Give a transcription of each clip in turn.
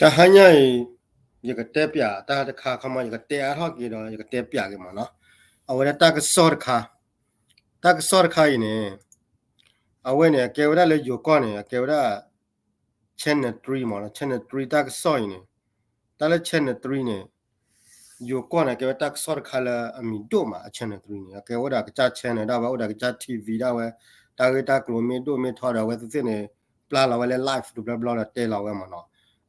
တဟါညါအံၤ ယကတဲပျးတၢ်တခါ ခီမီ ယကတဲအါထီၣ်က့ၤဒီး ယကတဲပျးက့ၤမးနီၤ. အဝဲဒၣ်တၢ်ကစီၣ်တခါ, တၢ်ကစီၣ်တခါအံၤန့ၣ် အဝဲန့ၣ် အကဲဝဲဒၣ်လၢယိၤကီၢ်န့ၣ် အကဲဝဲဒၣ် channel three မးနီၤ, channel three တၢ်ကစီၣ်အံၤန့ၣ်, တၢ်လၢ channel three န့ၣ် ယိၤကီၢ်န့ၣ် အကဲဝဲတၢ်ကစီၣ်တခါလၢအမံၤဒိၣ်မး အ channel three န့ၣ် အကဲဝဲဒၣ်ကစၢ် channel ဒၣ်ဝဲ အိၣ်ဒီးကစၢ် T V ဒၣ်ဝဲ, တၢ်ဂ့ၢ်တၢ်ကျိၤမ့ၢ်ဒိၣ်မ့ၢ်ထီဒီး အဝဲသ့ၣ်န့ၣ် ပျၢ်လီၤဝဲလၢ live တဘျီဘျီဒီးတဲလီၤဝဲမးနီၤ.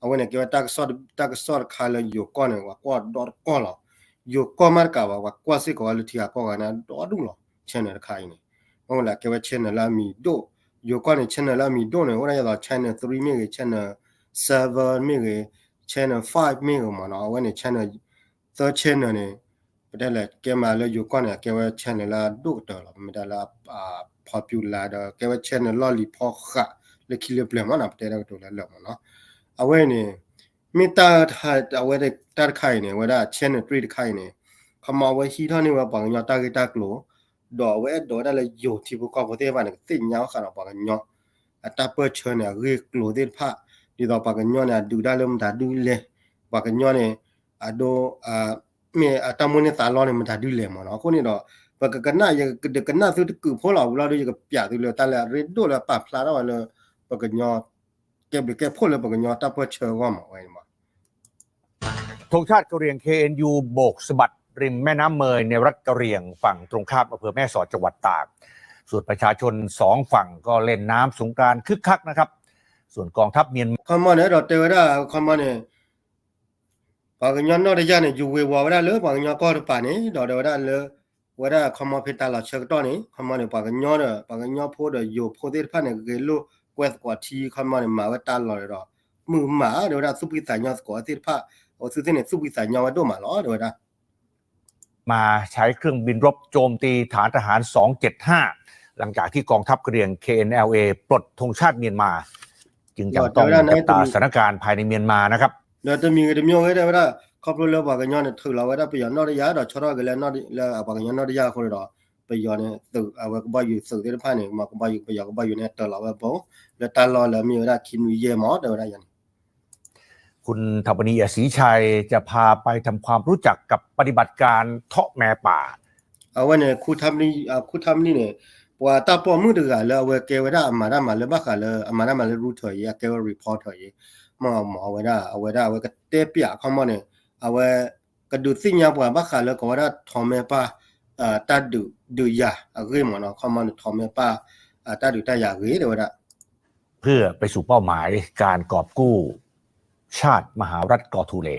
အဝဲန့ၣ် ကဲဝဲတၢ်ကစီၣ်တခါလၢယိၤကီၢ်န့ၣ် ပှၤကွၢ်ဒီတကီၢ်လီၤ. ယိၤကီၢ်မးတကးဘၣ် ပှၤကွၢ်စ့ၢ်ကီးဝဲလၢထံဂၤကီၢ်ဂၤန့ၣ် ဒီဒူၣ်လီၤ channel တခါအံၤန့ၣ်. မ့ၢ်လၢကဲဝဲ channel လၢအမံၤဒိၣ်, ယိၤကီၢ်န့ၣ် channel လၢအမံၤဒိၣ်န့ၣ် အိၣ်ဒၣ်ယသိး channel three မ့ၢ်ဂ့ၤ, channel seven မ့ၢ်ဂ့ၤ, channel five မ့ၢ်ဂ့ၤမးနီၤ. အဝဲန့ၣ် channel သၢ channel န့ၣ် ပတဲလဲၣ် ကဲမးလၢယိၤကီၢ်န့ၣ် အကဲဝဲ channel လၢအဒိၣ်ကတၢၢ်လီၤ. မ့ၢ်တၢ်လၢ popular ဒီး ကဲဝဲ channel လီၢ်လံၤဖီဃးလၢခံလၢပျၢၤမးနီၤ, ပတဲတၢ်ကတိၤလၢလၢာ်မးနီၤ. အဝဲန့ၣ် မ့ၢ်တၢ် အဝဲတၢ်တခါအံၤန့ၣ် အဝဲဒၣ် channel three တခါအံၤန့ၣ် ခီမီ အဝဲဟံးထီၣ်န့ၢ်ဝဲပှၤကညီတၢ်ဂ့ၢ်တၢ်ကျိၤ ဒီးအဝဲအဲၣ်ဒိးဝဲဒၣ်လၢယိၤထံဖိကီၢ်ဖိသ့ၣ်တဖၣ်န့ၣ် ကသ့ၣ်ညါဘၣ်ဃးဒီးပှၤကညီ အတၢ်ပၢၢ်ဆၢန့ၣ် အဂ့ၢ်အကျိၤသ့ၣ်တဖၣ်, ဒ်သိးပှၤကညီန့ၣ် အဒုးတၢ်လၢမတၤဒုလဲၣ်, ပှၤကညီန့ၣ် အဒိ မ့ၢ်အတၢ်မိၣ်န့ၢ်သးလီန့ၣ် မတၤဒုလဲၣ်မးနီၤ. အဃိန့ၣ်ဒီး ပကကနၣ် ယကဒုးကနၣ်သုတကုာ်ဖိလီၤ. ဝံၤလီၤဒီး ယကပျးသုလၢတၢ်လၢအရ့ဒိၣ်လၢအပာ်ဖျါထီၣ်ဝဲလၢ ပှၤကညီ ကဲဘျုးကဲဖှိၣ်လၢပှၤကညီတၢ်ပၢၢ်ဆၢအဂီၢ်မး ဝဲန့ၣ်မး ธงชาติกะเหรี่ยง เคเอ็นยู โบกสะบัดริมแม่น้ำเมยในรัฐกะเหรี่ยงฝั่งตรงข้ามอำเภอแม่สอดจังหวัดตาก ส่วนประชาชนสองฝั่งก็เล่นน้ำสงกรานต์คึกคักนะครับ ส่วนกองทัพเมียนมา ခီမီန့ၣ် အဲၣ်ဒိးတဲဝဲဒၣ် ခီမီန့ၣ် ပှၤကညီနီၢ်တယၢ်န့ၣ် ယူၤဝ့ၤဝီၤဝဲဒၣ်လၢပှၤကညီကီၢ်တပၤန့ၣ် ဒီးတဲဝဲဒၣ်လၢ ဝဲဒၣ်ခီမီဖဲတၢ်လီၤဆၢကတီၢ်န့ၣ် ခီမီန့ၣ် ပှၤကညီဒီး ပှၤကညီဖိဒီးယိၤဖိသ့ၣ်တဖၣ်န့ၣ် ဂဲၤလိာ်ကွဲသကိးထံ ခီမီန့ၣ် မၤဝဲတၢ်လီၢ်ဒီး မုာ်မး တဲဝဲဒၣ် သူၣ်ဖှံသးညီသကိးဝဲသ့ၣ်တဖၣ် အဝဲသ့ၣ်န့ၣ် သူၣ်ဖှံသးညီဝဲဒိၣ်မးလီၤ တဲဝဲဒၣ် มาใช้เครื่องบินรบโจมตีฐานทหาร สองเจ็ดห้า หลังจากที่กองทัพกะเหรี่ยง เคเอ็นแอลเอ ปลดธงชาติเมียนมา จึงยังต้องจับตาสถานการณ์ภายในเมียนมานะครับ ဒီးတမံၤဂ့ၤတမံၤဂ့ၤ တဲဝဲဒၣ် ခီဖျိလၢပှၤကညီန့ၣ် ထုးလီၤဝဲဒၣ်ပယီၤနီၢ်တယၢ် ဒီးဆီထီၣ်က့ၤလၢ လၢပှၤကညီနီၢ်တယၢ်အဃိန့ၣ်ဒီး ပယီၤန့ၣ် သုး အဝဲကဘီယူၤသုးသ့ၣ်တဖၣ်န့ၣ် မ့ၢ်ကဘီယူၤ ပယီၤကဘီယူၤန့ၣ် တၢၤလီၤဝဲဘိ လၢတၢ်လီၢ်လၢမ့ၢ်ဝဲဒၣ်ခံနွံယဲၢ်မး တဲဝဲဒၣ်ယၤန့ၣ် คุณธรรมนี อศรีชัย จะพาไปทำความรู้จักกับปฏิบัติการเทาะแมป่า အဝဲန့ၣ် ခူထၢမနံၣ်န့ၣ် ပှၤတၢ်ပိာ်မုၣ်တဂၤလၢအဝဲကဲဝဲဒၣ်အမၤတၢ်မၤလၢဘၣ်ဃးလၢ အမၤတၢ်မၤလၢ reporter အံၤ အကဲဝဲ reporter အံၤ မ့ၢ်မ့ၢ်အဝဲဒၣ် အဝဲဒၣ်အဝဲကတဲပျးခီမီန့ၣ် အဝဲ ကဒုးသ့ၣ်ညါပှၤဘၣ်ဃးလၢကိးဝဲဒၣ် ထီးမဲပၢ် တၢ်ဒုးဒုးယၤအဂ့ၢ်မ့ၢ်နီၤ ခီမီန့ၣ် ထီးမဲပၢ် တၢ်ဒုးတၢ်ယၤအဂ့ၢ် တဲဝဲဒၣ် เพื่อไปสู่เป้าหมายการกอบกู้ชาติมหาราชกอธุเล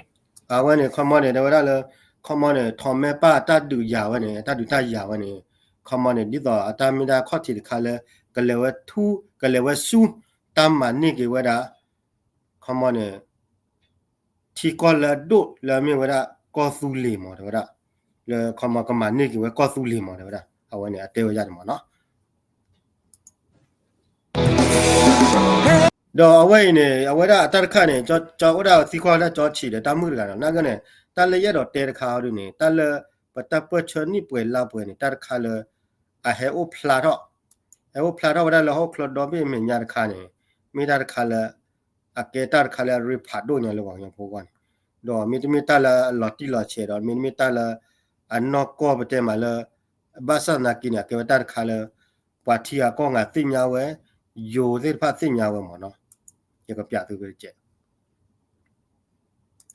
အဝဲန့ၣ် ခီမီန့ၣ် တဲဝဲဒၣ်လၢ ခီမီန့ၣ် ထီးမဲပၢ်တၢ်ဒုးယၤဝဲန့ၣ် တၢ်ဒုးတၢ်ယၤဝဲန့ၣ် ခီမီန့ၣ် ဒ်သိးအတၢ်မ့ၢ်ဒၣ်ခီၣ်ထံးတခါလၢ ကလဲၤဝဲထူ ကလဲၤဝဲဆူ တၢ်မၤန့ၢ်က့ၤဝဲဒၣ် ခီမီန့ၣ် ထံကီၢ်လၢအဒိၣ်လၢအမ့ၢ်ဝဲဒၣ် ကီၢ်သူလ့ၤမး တဲဝဲဒၣ် လၢခီမီကမၤန့ၢ်က့ၤဝဲကီၢ်သူလ့ၤမး တဲဝဲဒၣ် အဝဲန့ၣ် အတဲဝဲဒၣ်န့ၣ်မးနီၤ ဒီးအဝဲအံၤန့ၣ် အဝဲဒၣ်အတၢ်တခါန့ၣ် ကၠီအိၣ်ဒၣ်သံကွၢ်ဝဲဒၣ်ကၠီဆံးဒီးတၢ်မုၣ်တဂၤဒီး နာ်က့န့ၣ် တၢ်လၢယအဲၣ်ဒိးတဲတခါအီၤဒ်န့ၣ် တၢ်လၢ ပတၢ်ပၢၢ်ဆၢနံၣ်ပှဲၤလါပှဲၤန့ၣ် တၢ်တခါလၢ အဟဲအိၣ်ဖျါထီၣ် ဟဲအိၣ်ဖျါထီၣ်ဝဲဒၣ်လၢဟီၣ်ခိၣ်ချၢဒီဘ့ၣ်အမဲာ်ညါတခါန့ၣ် မ့ၢ်တၢ်တခါလၢ အကဲတၢ်တခါလၢအရ့ဖးဒိၣ်ညါလၢပှၤကညီဖိအဂီၢ်န့ၣ် ဒီးမ့တမ့ၢ်တၢ်လၢအလီၤတံၢ်လီၤဆဲးဒီး မ့တမ့ၢ်တၢ်လၢ အနီၢ်ကီၢ်ပတဲမးလၢ ဘၣ်ဆၣ်သနာ်က့န့ၣ် အကဲဝဲတၢ်တခါလၢ ပှၤထံဂၤကီၢ်ဂၤသ့ၣ်ညါဝဲ ယိၤသ့ၣ်တဖၣ်သ့ၣ်ညါဝဲမးနီၤ ယကပျးသုတကဲး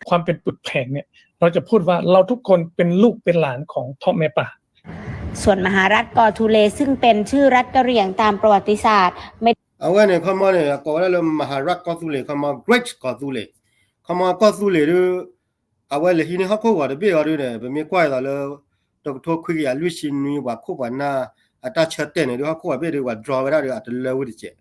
ความเป็นปึกแผ่นเนี่ย เราจะพูดว่าเราทุกคนเป็นลูกเป็นหลานของเทาะแม่ป่า ส่วนมหารัฐกอทูเล ซึ่งเป็นชื่อรัฐกะเหรี่ยงตามประวัติศาสตร์ ไม่ အဝဲန့ၣ် ခီမီန့ၣ် အကိးဝဲဒၣ်လၢ မဟာรัฐ ကီၢ်သူလ့ၤ ခီမီ Great ကီၢ်သူလ့ၤ ခီမီကီၢ်သူလ့ၤဒုး အဝဲလဲၤဟံးန့ၢ်ဟီၣ်ခိၣ်ဂီၤတဘ့ၣ်အီၤဒုးန့ၣ် ပမ့ၢ်ကွၢ်အသိးလၢ တကထိခွံကယၤလွံၢ်ဆံနွံ ပှၤခိၣ်ပှၤနၢ် အတၢ်ဆၢတဲာ်န့ၣ်ဒုး ဟီၣ်ခိၣ်ဂီၤဘ့ၣ်ဒုး ပှၤ draw ဝဲဒၣ်ဒုး အတလၢဝံၤတစဲး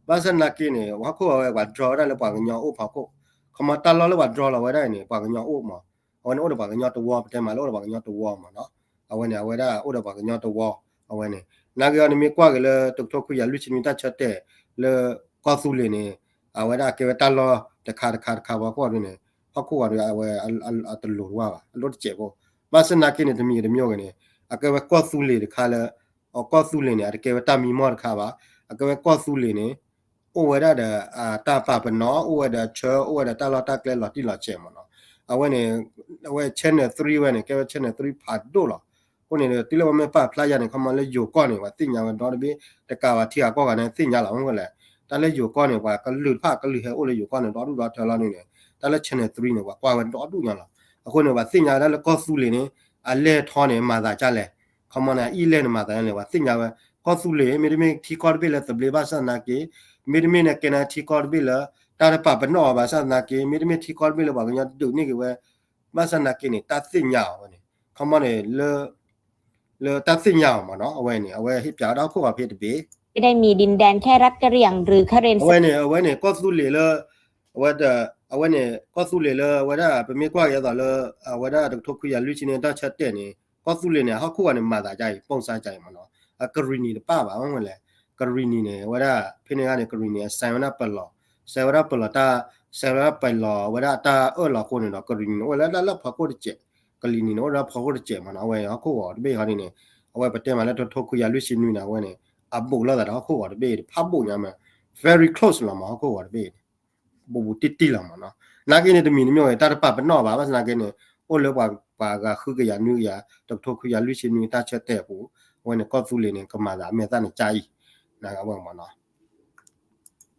ဘၣ်ဆၣ်သနာ်က့န့ၣ် ဟီၣ်ခိၣ်ဂီၤဝဲ ပှၤ draw ဝဲဒၣ်လၢပှၤကညီအိၣ်ဖီခိၣ် ခီမီတၢ်လီၢ်လၢပှၤ draw လီၤဝဲဒၣ်န့ၣ် ပှၤကညီအိၣ်မး အဝဲန့ၣ်အိၣ်ဒီးပှၤကညီတဝီ ပတဲမးလၢအိၣ်ဒီးပှၤကညီတဝီမးနီၤ အဝဲန့ၣ် အဝဲဒၣ်အိၣ်ဒီးပှၤကညီတဝီ အဝဲန့ၣ် နာ်က့အီၤန့ၣ်မ့ၢ်ကွၢ်က့ၤလၢ တကထိခွံကယၤလွံၢ်ဆံနွံတၢ်ဆၢတဲာ်လၢ ကီၢ်သူလ့ၤန့ၣ် အဝဲဒၣ်အကဲဝဲတၢ်လီၢ်တခါတခါတခါ ပှၤကွၢ်ဒုးန့ၣ် ဟီၣ်ခိၣ်ဂီၤဒုး အဝဲ အတလိၤတဝၢ်ဘၣ် အလိၣ်တစဲးဖိ ဘၣ်ဆၣ်သနာ်က့န့ၣ် တမံၤတမံၤဂ့ၤန့ၣ် အကဲဝဲကီၢ်သူလ့ၤတခါလၢ အကီၢ်သူလ့ၤန့ၣ် အတကဲဝဲတၢ်မံမီၢ်တခါဘၣ် အကဲဝဲကီၢ်သူလ့ၤန့ၣ် အိၣ်ဝဲဒၣ်ဒီး တၢ်ပာ်ပနီၣ် အိၣ်ဝဲဒီးဆၢ အိၣ်ဝဲဒီးတၢ်လီၢ်တၢ်ကျဲလီၤတံၢ်လီၤဆဲးမ့ၢ်နီၤ. အဝဲန့ၣ် အဝဲ channel three ဝဲန့ၣ် ကဲဝဲ channel three ဖးဒိၣ်လီၤ. အဃိန့ၣ် တုၤလၢပမ့ၢ်ပာ်ဖျါယၤန့ၣ် ခီမီလၢယိၤကီၢ်န့ၣ် ပှၤသ့ၣ်ညါဝဲဒီတဘ့ၣ် တကးဘၣ်ထံဂၤကီၢ်ဂၤန့ၣ် သ့ၣ်ညါလီၤမ့ၢ်လဲၣ်. တၢ်လၢယိၤကီၢ်န့ၣ် ပှၤကလုာ်တဖၣ်ကလုာ်ဟဲအိၣ်လၢယိၤကီၢ်န့ၣ် ဒီဒူၣ်ဒီထၢလီၤန့ၣ်န့ၣ် တၢ်လၢ channel three န့ၣ် ပှၤကွၢ်ဝဲဒီဒူၣ်ညါလီၤ. အဃိန့ၣ် ပှၤသ့ၣ်ညါဝဲဒၣ်လၢကီၢ်သူလ့ၤန့ၣ် အလဲၢ်ထီန့ၣ် မၤသးဒ်လဲၣ်. ခီမီန့ၣ် အအံၣ်လဲၢ်န့ၣ် မၤသးဒ်လဲၣ် ပှၤသ့ၣ်ညါဝဲ ကီၢ်သူလ့ၤ မ့တမ့ၢ်ထံကီၢ်တဘ့ၣ်လၢသဘျ့ဘၣ်ဆၣ်သနာ်က့ မ့တမ့ၢ်န့ၣ် ကဲန့ၣ်ထံကီၢ်တဘ့ၣ်လၢ တၢ်တပာ်ပနီၣ်အီၤဘၣ်ဆၣ်သနာ်က့ မ့တမ့ၢ်ထံကီၢ်တဘ့ၣ်လၢပှၤကညီဒုးန့ၢ်က့ၤဝဲ ဘၣ်ဆၣ်သနာ်က့န့ၣ် တၢ်သ့ၣ်ညါအီၤဝဲန့ၣ် ခီမီန့ၣ် လၢ လၢတၢ်သ့ၣ်ညါအီၤမ့ၢ်နီၤ အဝဲန့ၣ် အဝဲဟ့ၣ်ပၠးဝဲဒၣ်ဟီၣ်ခိၣ်ဂီၤဖဲတဘ့ၣ် ไม่ได้มีดินแดนแค่รัฐกะเหรี่ยงหรือคาเรน အဝဲန့ၣ် အဝဲန့ၣ် ကီၢ်သူလ့ၤလၢ အဝဲဒၣ် အဝဲန့ၣ် ကီၢ်သူလ့ၤလၢ အဝဲဒၣ် ပမ့ၢ်ကွၢ်က့ၤအသိးလၢ အဝဲဒၣ်တကထိခွံကယၤလွံၢ်ဆံနွံတၢ်ဆၢတဲာ်န့ၣ် ကီၢ်သူလ့ၤန့ၣ် အဟီၣ်ခိၣ်ဂီၤန့ၣ် မၤသးဒ်အံၤ ပိၢ်စါဒ်အံၤမ့ၢ်နီၤ အကရံၣ်နံၤတပၣ်ဘၣ် မ့ၢ်လဲၣ် ကရံၣ်နံၤန့ၣ် အဝဲဒၣ် ဖဲန့ၣ်အခါန့ၣ် ကရံၣ်နံၤ အစဲးဝဲဒၣ်ပလီၤ စဲးဝဲဒၣ်ပလီၤတၢ် စဲးဝဲဒၣ်ပလီၤ အဝဲဒၣ်အတၢ်အၢၣ်လီၤအဃိန့ၣ်ဒီး ကရံၣ်နံၤန့ၣ် အိၣ်လၢဒၣ်လၢဖီခိၣ်တစဲး ကလံၤနံၤန့ၣ် အိၣ်လၢဖီခိၣ်တစဲးမ့ၢ်နီၤ အဝဲဟီၣ်ခိၣ်ဂီၤတဘ့ၣ်ဟီဒ်န့ၣ် အဝဲပတဲမးလၢတကထိခွံကယၤလွံၢ်ဆံနွံန့ၣ် အဝဲန့ၣ် အဘူးလိာ်သးဒီးဟီၣ်ခိၣ်ဂီၤတဘ့ၣ် တဖးဘူးညါမး very close လီၤမး ဟီၣ်ခိၣ်ဂီၤတဘ့ၣ်န့ၣ် ဘူးဘူးတံၢ်တံၢ်လီၤမ့ၢ်နီၤ နာ်က့န့ၣ် တမံၤတမံၤဝဲ တၢ်တပာ်ပနီၣ်ဘၣ် ဘၣ်ဆၣ်သနာ်က့န့ၣ် အိၣ်လၢပှၤ ပှၤဂၤဃုကယၤနွံကယၤ တကထိခွံကယၤလွံၢ်ဆံနွံတၢ်ဆၢတဲာ်အပူၤ အဝဲန့ၣ် ကီၢ်သူလ့ၤန့ၣ် ကမၤသးအမဲာ်သၣ်န့ၣ်ကါအံၤ နာ်က့ဝဲမ့ၢ်နီၤ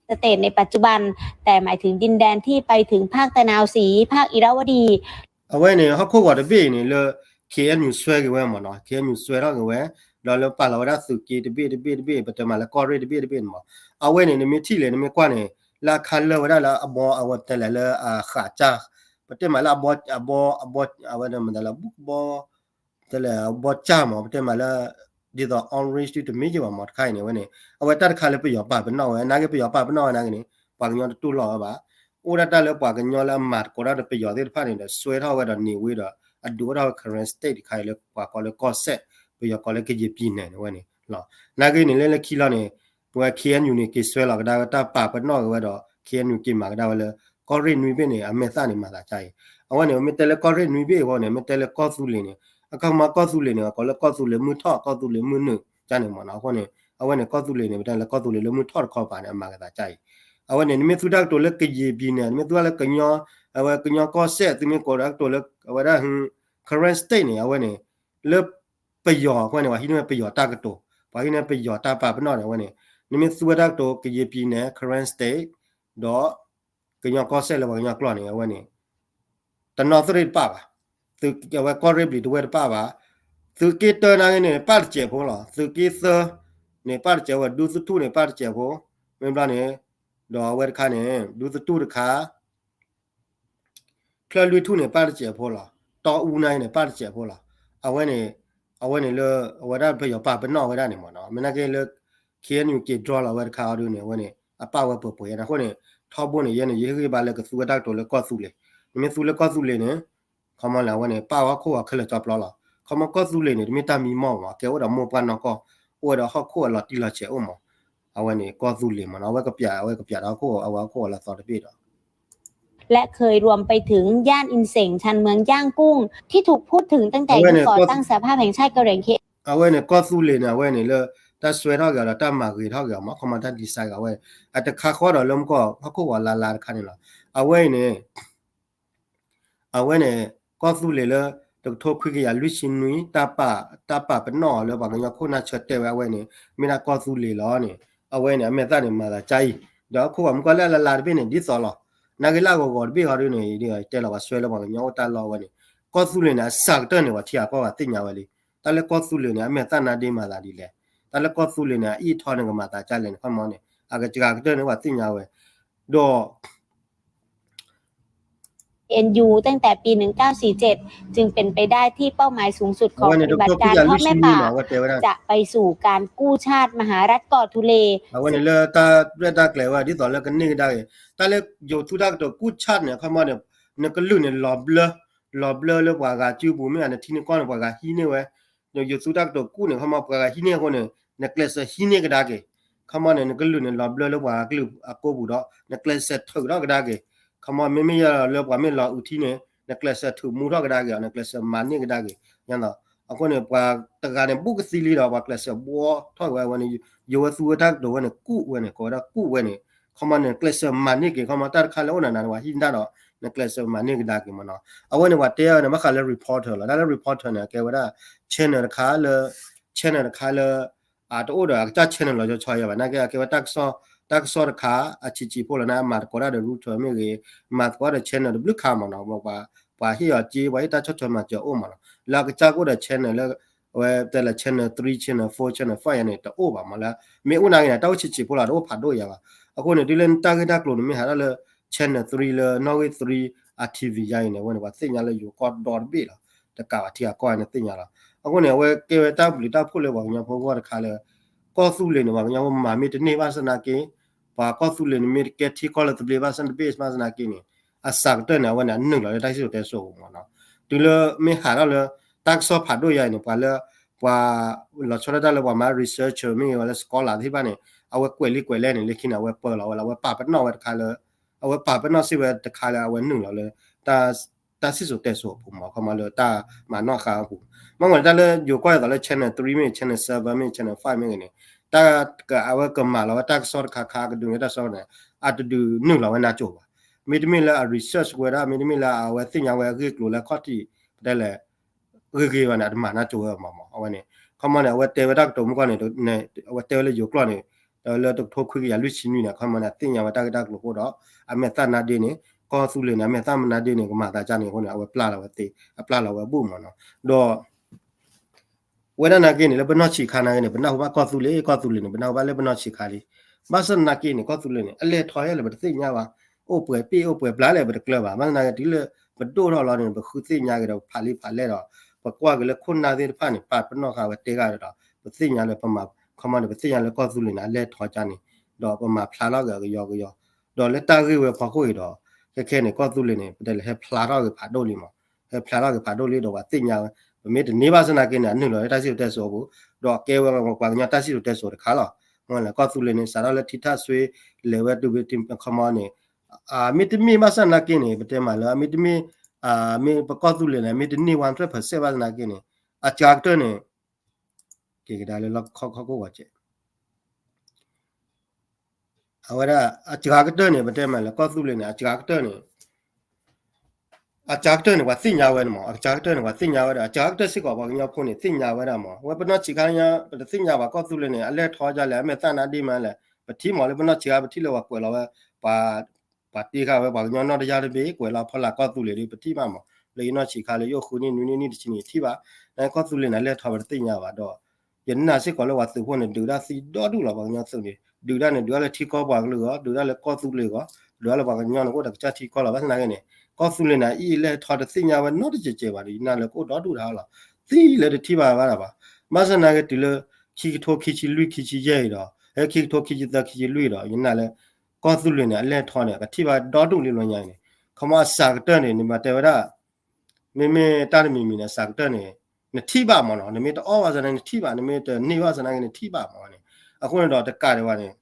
สเตทในปัจจุบัน แต่หมายถึงดินแดนที่ไปถึงภาคตะนาวศรี ภาคอิระวดี အဝဲန့ၣ် ဟီၣ်ခိၣ်ဂီၤတဘ့ၣ်အံၤန့ၣ်လၢ เคเอ็นยู စွဲက့ၤဝဲမ့ၢ်နီၤ เคเอ็นยู စွဲထီၣ်က့ၤဝဲ ဒီးလၢပာ်လီၤဝဲဒၣ်သုးက့တဘ့ၣ်တဘ့ၣ်တဘ့ၣ် ပတဲမးလၢကီၢ်ရ့ၣ်တဘ့ၣ်တဘ့ၣ်န့ၣ်မ့ၢ် အဝဲန့ၣ် နမ့ၢ်ထံၣ်လဲၣ် နမ့ၢ်ကွၢ်န့ၣ် လၢအခါလၢဝဲဒၣ်လၢအဘီ အဝဲတဲလဲၣ်လၢအဃးကၢ် ပတဲမးလၢအဘီ အဘီ အဘီ အဝဲဒၣ်မတၤလၢ ဘီ တဲလဲၣ် ဘီကၢ်မ့ၢ် ပတဲမးလၢ ဒ်သိး orange ဒုတမ့ၢ်ယဘၣ်မ့ၢ်တခါအံၤန့ၣ် အဝဲန့ၣ် အဝဲတၢ်တခါလၢပယီၤပာ်ပနီၣ်ဝဲ နာ်က့ပယီၤပာ်ပနီၣ်ဝဲနာ်က့န့ၣ် ပှၤကညီတတူၢ်လိာ်ဝဲဘၣ် အိၣ်ဒၣ်တၢ်လၢပှၤကညီလၢအမၤသကိးတၢ်ဒီးပယီၤသ့ၣ်တဖၣ်န့ၣ်ဒီး စွဲထီၣ်ဝဲဒီးန့ၢ်ဝဲဒီး အဒုးအိၣ်ထီၣ်ဝဲ Karen State တခါအံၤလၢပှၤကိးလၢကီၢ်စဲၣ် ပယီၤကိးလၢကယဲၢ်ပံၤနဲၣ်န့ၣ်ဝဲန့ၣ် နာ်က့န့ၣ်လၢလၢခံလီၤန့ၣ် ပဝဲ เคเอ็นยู န့ၣ် က့ၤစွဲလီၤကဒါဝဲတၢ်ပာ်ပနီၣ်က့ၤဝဲဒီး เคเอ็นยู က့ၤမၤကဒါဝဲလၢ ကီၢ်ရ့ၣ်နွံဘ့ၣ်န့ၣ် အမဲာ်သၣ်န့ၣ်မၤသးကါအံၤ အဝဲန့ၣ် မ့ၢ်တဲလၢကီၢ်ရ့ၣ်နွံဘ့ၣ်အဃိန့ၣ် မ့ၢ်တဲလၢကီၢ်သူလ့ၤန့ၣ် အခီမီကီၢ်သူလ့ၤန့ၣ် ကိးလၢကီၢ်သူလ့ၤမုၢ်ထီၣ် ကီၢ်သူလ့ၤမုၢ်နုာ် ကန့ၣ်မ့ၢ်နီၤ အဃိန့ၣ် အဝဲန့ၣ် ကီၢ်သူလ့ၤန့ၣ် ပတဲလၢကီၢ်သူလ့ၤလၢမုၢ်ထီၣ်တခီပၤန့ၣ် အမၤကသးကါအံၤ အဝဲန့ၣ် နမ့ၢ်သူတၢ်ကတိၤလၢကယဲၢ်ပံၤနဲၣ် နမ့ၢ်သူတၢ်လၢကညီ အဝဲကညီကီၢ်စဲၣ် သုမ့ၢ်ကိးတၢ်ကတိၤလၢ အဝဲဒၣ် Karen State န့ၣ် အဝဲန့ၣ် လၢပယီၤအဃိန့ၣ် ပှၤဟံးန့ၢ်ဝဲပယီၤတၢ်ကတိၤ ပှၤဟံးန့ၢ်ပယီၤတၢ်ပာ်ပနီၣ်န့ၣ် အဝဲန့ၣ် နမ့ၢ်သူဝဲတၢ်ကတိၤ ကယဲၢ်ပံၤနဲၣ် Karen State ဒီး ကညီကီၢ်စဲၣ်လၢပှၤကညီကျိာ်န့ၣ် အဝဲန့ၣ် တနီသရ့ၣ်တပၣ်ဘၣ် သုးအဝဲကီၢ်ရ့ၣ်ဘျံၤတဝဲၢ်တပၣ်ဘၣ် သုးက့တၢနာ်က့န့ၣ် ပၣ်တစဲးဖိလီၤ သုးက့သၢန့ၣ် ပၣ်တစဲးဝဲ ဒူသထူၣ်န့ၣ် ပၣ်တစဲးဖိ မ့ၢ်ဘျီန့ၣ် ဒီးအဝဲတခါန့ၣ် ဒူသထူၣ်တခါ ချၢၣ်လွံၢ်ထူၣ်န့ၣ် ပၣ်တစဲးဖိလီၤ တီအူနာ်က့န့ၣ် ပၣ်တစဲးဖိလီၤ အဝဲန့ၣ် အဝဲန့ၣ်လၢ အဝဲဒၣ်ပယီၤပာ်ပနီၣ်ဝဲဒၣ်န့ၣ်မ့ၢ်နီၤ မ့ၢ်နာ်က့လၢ KNU က့ၤ draw လီၤဝဲတခါအီၤဒုန့ၣ် အဝဲန့ၣ် အပၣ်ဝဲပှဲၤပှဲၤ အဃိန့ၣ် ထီဘိန့ၣ် ယဲန့ၣ် ယဟ့ၣ်ဂံၢ်ဘါလၢကသူဝဲတၢ်ကတိၤလၢကီၢ်သူလ့ၤ နမ့ၢ်သူလၢကီၢ်သူလ့ၤန့ၣ် ခီမီလၢအဝဲန့ၣ် ပၣ်ဝဲဟီၣ်ခိၣ်အီၤခဲလၢာ်ကၠီပျီလီၤ ခီမီကီၢ်သူလ့ၤန့ၣ် တမ့ၢ်တၢ်မံမီၢ်မ့ၢ် ကဲအိၣ်ဒီးမိၢ်ပှၢ်နီၢ်ကီၢ် အိၣ်ဝဲဒီးဟီၣ်ခိၣ်အလီၤတံၢ်လီၤဆဲးအိၣ်မး အဝဲန့ၣ် ကီၢ်သူလ့ၤမ့ၢ်နီၤ အဝဲကပျး အဝဲကပျးဒီးဟီၣ်ခိၣ် အဝဲဟီၣ်ခိၣ်အလီၤသီတဘ့ၣ်ဒီး และเคยรวมไปถึงย่านอินเสง ชานเมือง ย่างกุ้ง ที่ถูกพูดถึงตั้งแต่ยุคก่อตั้งสหภาพแห่งชาติกะเหรี่ยง เค အဝဲန့ၣ် ကီၢ်သူလ့ၤန့ၣ် အဝဲန့ၣ်လၢ တၢ်စွဲထီၣ်က့ၤအီၤဒီးတၢ်မၤဂ့ၤထီၣ်က့ၤအီၤမး ခီမီတၢ် design က့ၤအဝဲ အတခါဃီဒီးလၢမကီၢ် ဟီၣ်ခိၣ်ဂီၤလါလါတခါန့ၣ်လီၤ အဝဲအံၤန့ၣ် အဝဲန့ၣ် ကီၢ်သူလ့ၤလၢ တကထိခွံကယၤလွံၢ်ဆံနွံ တၢ်ပာ် တၢ်ပာ်ပနီၣ်အီၤလၢပှၤကညီခိၣ်နၢ်ဆၢတဲာ်ဝဲအဝဲန့ၣ် မ့ၢ်ဒၣ်ကီၢ်သူလ့ၤလီၤန့ၣ် အဝဲန့ၣ် အမဲာ်သၣ်န့ၣ် မၤသးကါအံၤ ဒီးဟီၣ်ခိၣ်ဂီၤမုၢ်ကီၢ်လၢအလါလါတဘ့ၣ်န့ၣ် ဒ်သိးလီၤ နာ်က့လၢအဂီၤဂီၤတဘ့ၣ်ဃီဒုန့ၣ် တဲလီၤပှၤစွဲလၢပှၤကညီအိၣ်တၢ်လီၢ်အဝဲန့ၣ် ကီၢ်သူလ့ၤန့ၣ် အစှၤကတၢၢ်န့ၣ် ပှၤထံဂၤကီၢ်ဂၤသ့ၣ်ညါဝဲလံ တၢ်လၢကီၢ်သူလ့ၤန့ၣ် အမဲာ်သၣ်နါဒ့မၤသးဒ်လဲၣ် တၢ်လၢကီၢ်သူလ့ၤန့ၣ် အအံၣ်ထီန့ၣ်ကမၤသးကါလဲၣ်န့ၣ် ခီမီန့ၣ် အကစှၤကတၢၢ်န့ၣ် ပှၤသ့ၣ်ညါဝဲ ဒီး เอ็นยู ตั้งแต่ปีหนึ่งเก้าสี่เจ็ด จึงเป็นไปได้ที่เป้าหมายสูงสุดของปฏิบัติการทอดแม่ป่า จะไปสู่การกู้ชาติมหารัฐเกาะทุเล အဝဲန့ၣ်လၢတၢ်ရဲၣ်တၢ်ကျဲၤဝဲ ဒ်သိးလၢကန့ၢ်ကဒါက့ၤ တၢ်လၢယိၤသူတၢ်ကတိၤကူၣ်ဆၣ်န့ၣ် ခီမီန့ၣ် နကလုၢ်န့ၣ်လီၤဘျၢ လီၤဘျၢလၢပှၤဂၤစုပူၤ မ့ၢ်ဂ့ၤ နထံနကီၢ်န့ၣ် ပှၤဂၤဟံးန့ၢ်ဝဲ ယိၤသူတၢ်ကတိၤကူၣ်န့ၣ် ခီမီပှၤဂၤဟံးန့ၢ်အဃိန့ၣ် နကျဲးစၢးဟံးန့ၢ်ကဒါက့ၤ ခီမီန့ၣ် နကလုၢ်န့ၣ်လီၤဘျၢလၢပှၤဂၤကလုာ်အကိပူၤဒီး နကျဲးစၢးထုးထီၣ်ကဒါက့ၤ ခီမီမ့မ့ၢ်ယလၢပှၤမ့ၢ်လီၤအုးထံန့ၣ် နကျဲးစၢးထုးမူထီၣ်ကဒါက့ၤအီၤ နကျဲးစၢးမၤန့ၢ်ကဒါက့ၤ အဃိန့ၣ် ပှၤတဂၤန့ၣ် ဘူးကသံလံဒီး ပှၤကျဲးစၢးဘှီထီၣ်က့ၤဝဲဝဲန့ၣ် ယိၤဝဲသူဝဲတၢ်ကတိၤဝဲန့ၣ် ကူၣ်ဝဲန့ၣ် ကိးဝဲဒၣ်ကူၣ်ဝဲန့ၣ် ခီမီန့ၣ် ကျဲးစၢးမၤန့ၢ်က့ၤ ခီမီတၢ်တခါလၢအိၣ်နၤနၤန့ၣ် ပှၤဟံးနၢ်ဒီး နကျဲးစၢးမၤန့ၢ်ကဒါက့ၤမ့ၢ်နီၤ. အဝဲန့ၣ်ပှၤတဲဝဲန့ၣ် ဘၣ်ဃးလၢ reporter လီၤ. တၢ်လၢ reporter န့ၣ် အကဲဝဲဒၣ် channel တခါလၢ channel တခါလၢ အတအိၣ်ဒီးအကစၢ် channel လီၤဆီဆီယၤဘၣ် နာ်က့အကဲဝဲတၢ်ကစီၣ် တၢ်ကစီၣ်တခါ အဆံးဆံးဖိလီၤန့ၣ် အမၤသကိးတၢ်ဒီး Reuters မ့ၢ်ဂ့ၤ မၤသကိးဒီး channel တဘျုးခါမ့ၢ်နီၤ ပှၤဟ့ၣ်အီၤစ့ ပှၤဟ့ၣ်တၢ်ဆီၣ်ထွဲမၤစၢၤအိၣ်မ့ၢ်နီၤ လၢအကစၢ်ကအိၣ်ဒီး channel လၢ အဝဲတဲလၢ channel three channel four channel five ယၤန့ၣ် တအိၣ်ဘၣ်မ့ၢ်လၢ မ့ၢ်အိၣ်နာ်က့န့ၣ် တၢ်အိၣ်ဆံးဆံးဖိလီၤ တအိၣ်ဖးဒိၣ်ယၤဘၣ်. အဃိန့ၣ် တုၤလၢတၢ်ဂ့ၢ်တၢ်ကျိၤန့ၣ် မ့ၢ်ဟးထီၣ်လၢ channel three လၢနီၣ်ဂံၢ် three အ TV ယါအံၤန့ၣ် အဝဲန့ၣ် ပှၤသ့ၣ်ညါလၢယိၤကီၢ်ဒီတဘ့ၣ်လီၤ. တကးဘၣ်ထံဂၤကီၢ်ဂၤန့ၣ်သ့ၣ်ညါလီၤ. အဃိန့ၣ် အဝဲကဲဝဲတၢ်ဘျုးတၢ်ဖှိၣ်လၢပှၤကညီဖိဂီၢ်တခါလၢ ကီၢ်သူလ့ၤန့ၣ် ပှၤကညီဖိမၤမ့ၢ်တန့ၢ်ဘၣ်ဆၣ်သနာ်က့ ပှၤကီၢ်သူလ့ၤန့ၣ် မ့ၢ်တကဲထံကီၢ်လၢသဘျ့ဘၣ်ဆၣ်တဘ့ၣ်ဘၣ်ဆၣ်သနာ်က့န့ၣ် အစှၤကတၢၢ်န့ၣ် အဝဲန့ၣ်အနုာ်လီၤလၢတၢ်စံၣ်စိၤတဲစိၤမ့ၢ်နီၤ. တုၤလၢမ့ၢ်ဟးထီၣ်လၢ တၢ်ကစီၣ်ဖးဒိၣ်ယါအံၤန့ၣ် ပှၤလၢ ပှၤ လီၤဆီဒၣ်တၢ်လၢပှၤမၤ researcher မ့ၢ်ဂ့ၤ ပှၤလၢ scholar သ့ၣ်တဖၣ်န့ၣ် အဝဲကွဲးလံာ်ကွဲးလဲၢ်န့ၣ် လၢခံန့ၣ် အဝဲပၢလီၤဝဲလၢ အဝဲပာ်ပနီၣ်ဝဲတခါလၢ အဝဲပာ်ပနီၣ်စ့ၢ်ဝဲတခါလၢအဝဲနုာ်လီၤလၢ တၢ်စံၣ်စိၤတဲစိၤအပူၤမ့ၢ် ခီမီလၢတၢ်မၤနီၣ်ဃာ်အပူၤ မ့ၢ်ဝဲန့ၣ် တၢ်လၢယိၤကီၢ်အသိးလၢ channel three မ့ၢ် channel seven မ့ၢ် channel five မ့ၢ်ဂ့ၤန့ၣ် တၢ်အဝဲကမၤလီၤဝဲတၢ်ကစီၣ်တခါခါ ကဒုးန့ၢ်တၢ်ကစီၣ်န့ၣ် အတဒုးနုာ်လီၤဝဲနါစိၤဘၣ်. မ့တမ့ၢ်လၢအ research ဝဲဒၣ် မ့တမ့ၢ်လၢအဝဲသ့ၣ်ညါဝဲအဂ့ၢ်အကျိၤလၢအခီၣ်ထံး ပတဲလဲၣ် ဂ့ၤဂ့ၤဘၣ်န့ၣ် အတမၤနါစိၤဝဲဘၣ်မ့ၢ် အဝဲန့ၣ် ခီမီန့ၣ် အဝဲတဲဝဲတၢ်ကတိၤမုၢ်ကီၢ်န့ၣ် အဝဲတဲဝဲလၢယိၤကျိာ်န့ၣ် လၢတကထိခွံကယၤလွံၢ်ဆံနွံန့ၣ် ခီမီန့ၣ် အသ့ၣ်ညါဝဲတၢ်ဂ့ၢ်တၢ်ကျိၤအဃိဒီး အမဲာ်သၣ်နါဒ့န့ၣ် ကီၢ်သူလ့ၤန့ၣ် အမဲာ်သၣ်မနါဒ့န့ၣ် ကမၤသးကါန့ၣ်အဃိန့ၣ် အဝဲပျၢ်လီၤဝဲသ့ အပျၢ်လီၤဝဲအဘူၣ်မ့ၢ်နီၤ ဒီး ဝဲဒၣ်နာ်က့န့ၣ် လၢပနီၢ်ဆံးခါနာ်က့န့ၣ် ပနၢ်ဟူဘၣ်ကီၢ်သူလ့ၤ ကီၢ်သူလ့ၤန့ၣ် ပနၢ်ဟူဘၣ်လၢပနီၢ်ဆံးခါလံ. ဘၣ်ဆၣ်သနာ်က့န့ၣ် ကီၢ်သူလ့ၤန့ၣ် အလဲၤထီၣ်ယဲလဲၣ် ပတသ့ၣ်ညါဘၣ်. အိၣ်ပှဲၤပ့ၣ်အိၣ်ပှဲၤပျၢ်လဲၣ် ပတကျၢၤဘၣ်. ဘၣ်ဆၣ်သနာ်က့ တုၤလၢပဒိၣ်ထီၣ်လီၤန့ၣ် ပဃုသ့ၣ်ညါက့ၤဒီး ပဖးလံာ်ဖးလဲၢ်ဒီး ပကွၢ်က့ၤလၢခိၣ်နၢ်သ့ၣ်တဖၣ်န့ၣ် ပာ်ပနီၣ်ဃာ်ဝဲတဲဂၤဒီး ပသ့ၣ်ညါလၢပမၤ ခီမီန့ၣ် ပသ့ၣ်ညါလၢကီၢ်သူလ့ၤန့ၣ် အလဲၤထီၣ်ကါန့ၣ် ဒီးပမၤဖျါထီၣ်က့ၤအကယီကယီ ဒီးလၢတၢ်ဂ့ၢ်ဝဲဖီခိၣ်အံၤဒီး ခဲခဲန့ၣ် ကီၢ်သူလ့ၤန့ၣ် ပတဲလဲၣ် ဟဲဖျါထီၣ်က့ၤဖးဒိၣ်လံမး, ဟဲဖျါထီၣ်က့ၤဖးဒိၣ်လံဒီးပှၤသ့ၣ်ညါဝဲ, ပမ့ၢ်တန့ၢ်ဘၣ်ဆၣ်သနာ်က့န့ၣ် အနုာ်လီၤလၢတၢ်စံၣ်စိၤတဲစိၤအပူၤ, ဒီးကဲဝဲပှၤကညီတၢ်စံၣ်စိၤတဲစိၤတခါလီၤ. မ့ၢ်လၢကီၢ်သူလ့ၤန့ၣ် စးထီၣ်လၢထံထၣ်စွ့ လဲၤဝဲတုၤခီမီန့ၣ် မ့တမ့ၢ်ဘၣ်ဆၣ်သနာ်က့န့ၣ် ပတဲမးလၢ မ့တမ့ၢ် မ့ၢ်ပကီၢ်သူလ့ၤန့ၣ် မ့တန့ၢ် one hundred percent ဘၣ်ဆၣ်သနာ်က့န့ၣ် အစှၤကတၢၢ်န့ၣ် က့ၤကဒါလၢလီၢ်ခီၣ်ခိၣ်ဂီၤစဲး အဝဲဒၣ် အစှၤကတၢၢ်န့ၣ် ပတဲမးလၢကီၢ်သူလ့ၤန့ၣ် အစှၤကတၢၢ်န့ၣ် အစှၤကတၢၢ်န့ၣ် ပှၤသ့ၣ်ညါဝဲန့ၣ်မး, အစှၤကတၢၢ်န့ၣ် ပှၤသ့ၣ်ညါဝဲဒီး အစှၤကတၢၢ်စ့ၢ်ကီး ပှၤကညီဖိန့ၣ် သ့ၣ်ညါဝဲဒၣ်မး, ဝဲပနီၢ်ဆံးခါညါ ပတသ့ၣ်ညါဘၣ်ကီၢ်သူလ့ၤန့ၣ် အလဲၤထီၣ်ဒ်လဲၣ် အမဲာ်သၣ်နါဒ့မးလဲၣ်, ပထံၣ်မးလၢပနီၢ်ဆံးခါ ပထံၣ်လၢပှၤကွဲးလီၤဝဲ ပှၤ ပှၤတ့ဃာ်ဝဲပှၤကညီနီၢ်တယၢ်တဘ့ၣ် ကွဲးလီၤဖီလာ်ကီၢ်သူလ့ၤဒီး ပထံၣ်ဘၣ်မး, လၢယနီၢ်ဆံးခါလၢယအိၣ်ဃုနံၣ်နွံနံၣ်နံၣ်တဆံန့ၣ် ထံၣ်ဘၣ်, နကီၢ်သူလ့ၤန့ၣ် အလဲၤထီၣ်ပတသ့ၣ်ညါဘၣ်ဒီး ယနာ်စ့ၢ်ကီးလၢပှၤသုးဖိန့ၣ် ဒုးတၢ်သံဒီဒူၣ်လီၤ ပှၤကညီသုးန့ၣ် ဒုးတၢ်န့ၣ် ဒုးတၢ်လၢထံကီၢ်ပှၤကလုာ်ဂီၢ် ဒုးတၢ်လၢကီၢ်သူလ့ၤဂီၢ် ဒုးတၢ်လၢပှၤကညီန့ၣ် ကအိၣ်ဒီးကစၢ်ထံကီၢ်လီၤ. ဘၣ်ဆၣ်သနာ်က့န့ၣ် ကီၢ်သူလ့ၤန့ၣ် အအံၤလဲၤထီၣ်တသ့ၣ်ညါဝဲနီတစဲးစဲးဘၣ်ဒီး ယနာ်လၢကအိၣ်ဒီဒူၣ်တဟါလီၤ. သံလၢတထံၣ်ဘၣ်ဝဲဒၣ်ဘၣ်. ဘၣ်ဆၣ်သနာ်က့တုၤလၢ ခံကထိခံဆံလွံၢ်ခံဆံယဲၢ်အံၤဒီး ဟဲခံကထိခံဆံသၢခံဆံလွံၢ်ဒီး ယနာ်လၢ ကီၢ်သူလ့ၤန့ၣ် အလဲၤထီၣ်န့ၣ် ကထံၣ်ဘၣ်ဒီဒူၣ်လံလီၤညါအံၤန့ၣ် ခီမီအစှၤကတၢၢ်န့ၣ် နမ့ၢ်တဲဝဲဒၣ် မ့မ့ၢ်တၢ်တမံၤမံၤန့ၣ် အစှၤကတၢၢ်န့ၣ် နထံၣ်ဘၣ်မးနီၤ, နမ့ၢ်တအီၣ်ဘၣ်ဆၣ်သနာ်က့ နထံၣ်ဘၣ်, နမ့ၢ်တန့ၢ်ဘၣ်ဆၣ်သနာ်က့ နထံၣ်ဘၣ်မးန့ၣ်. အဃိန့ၣ်ဒီးတကးဒံးဘၣ်န့ၣ်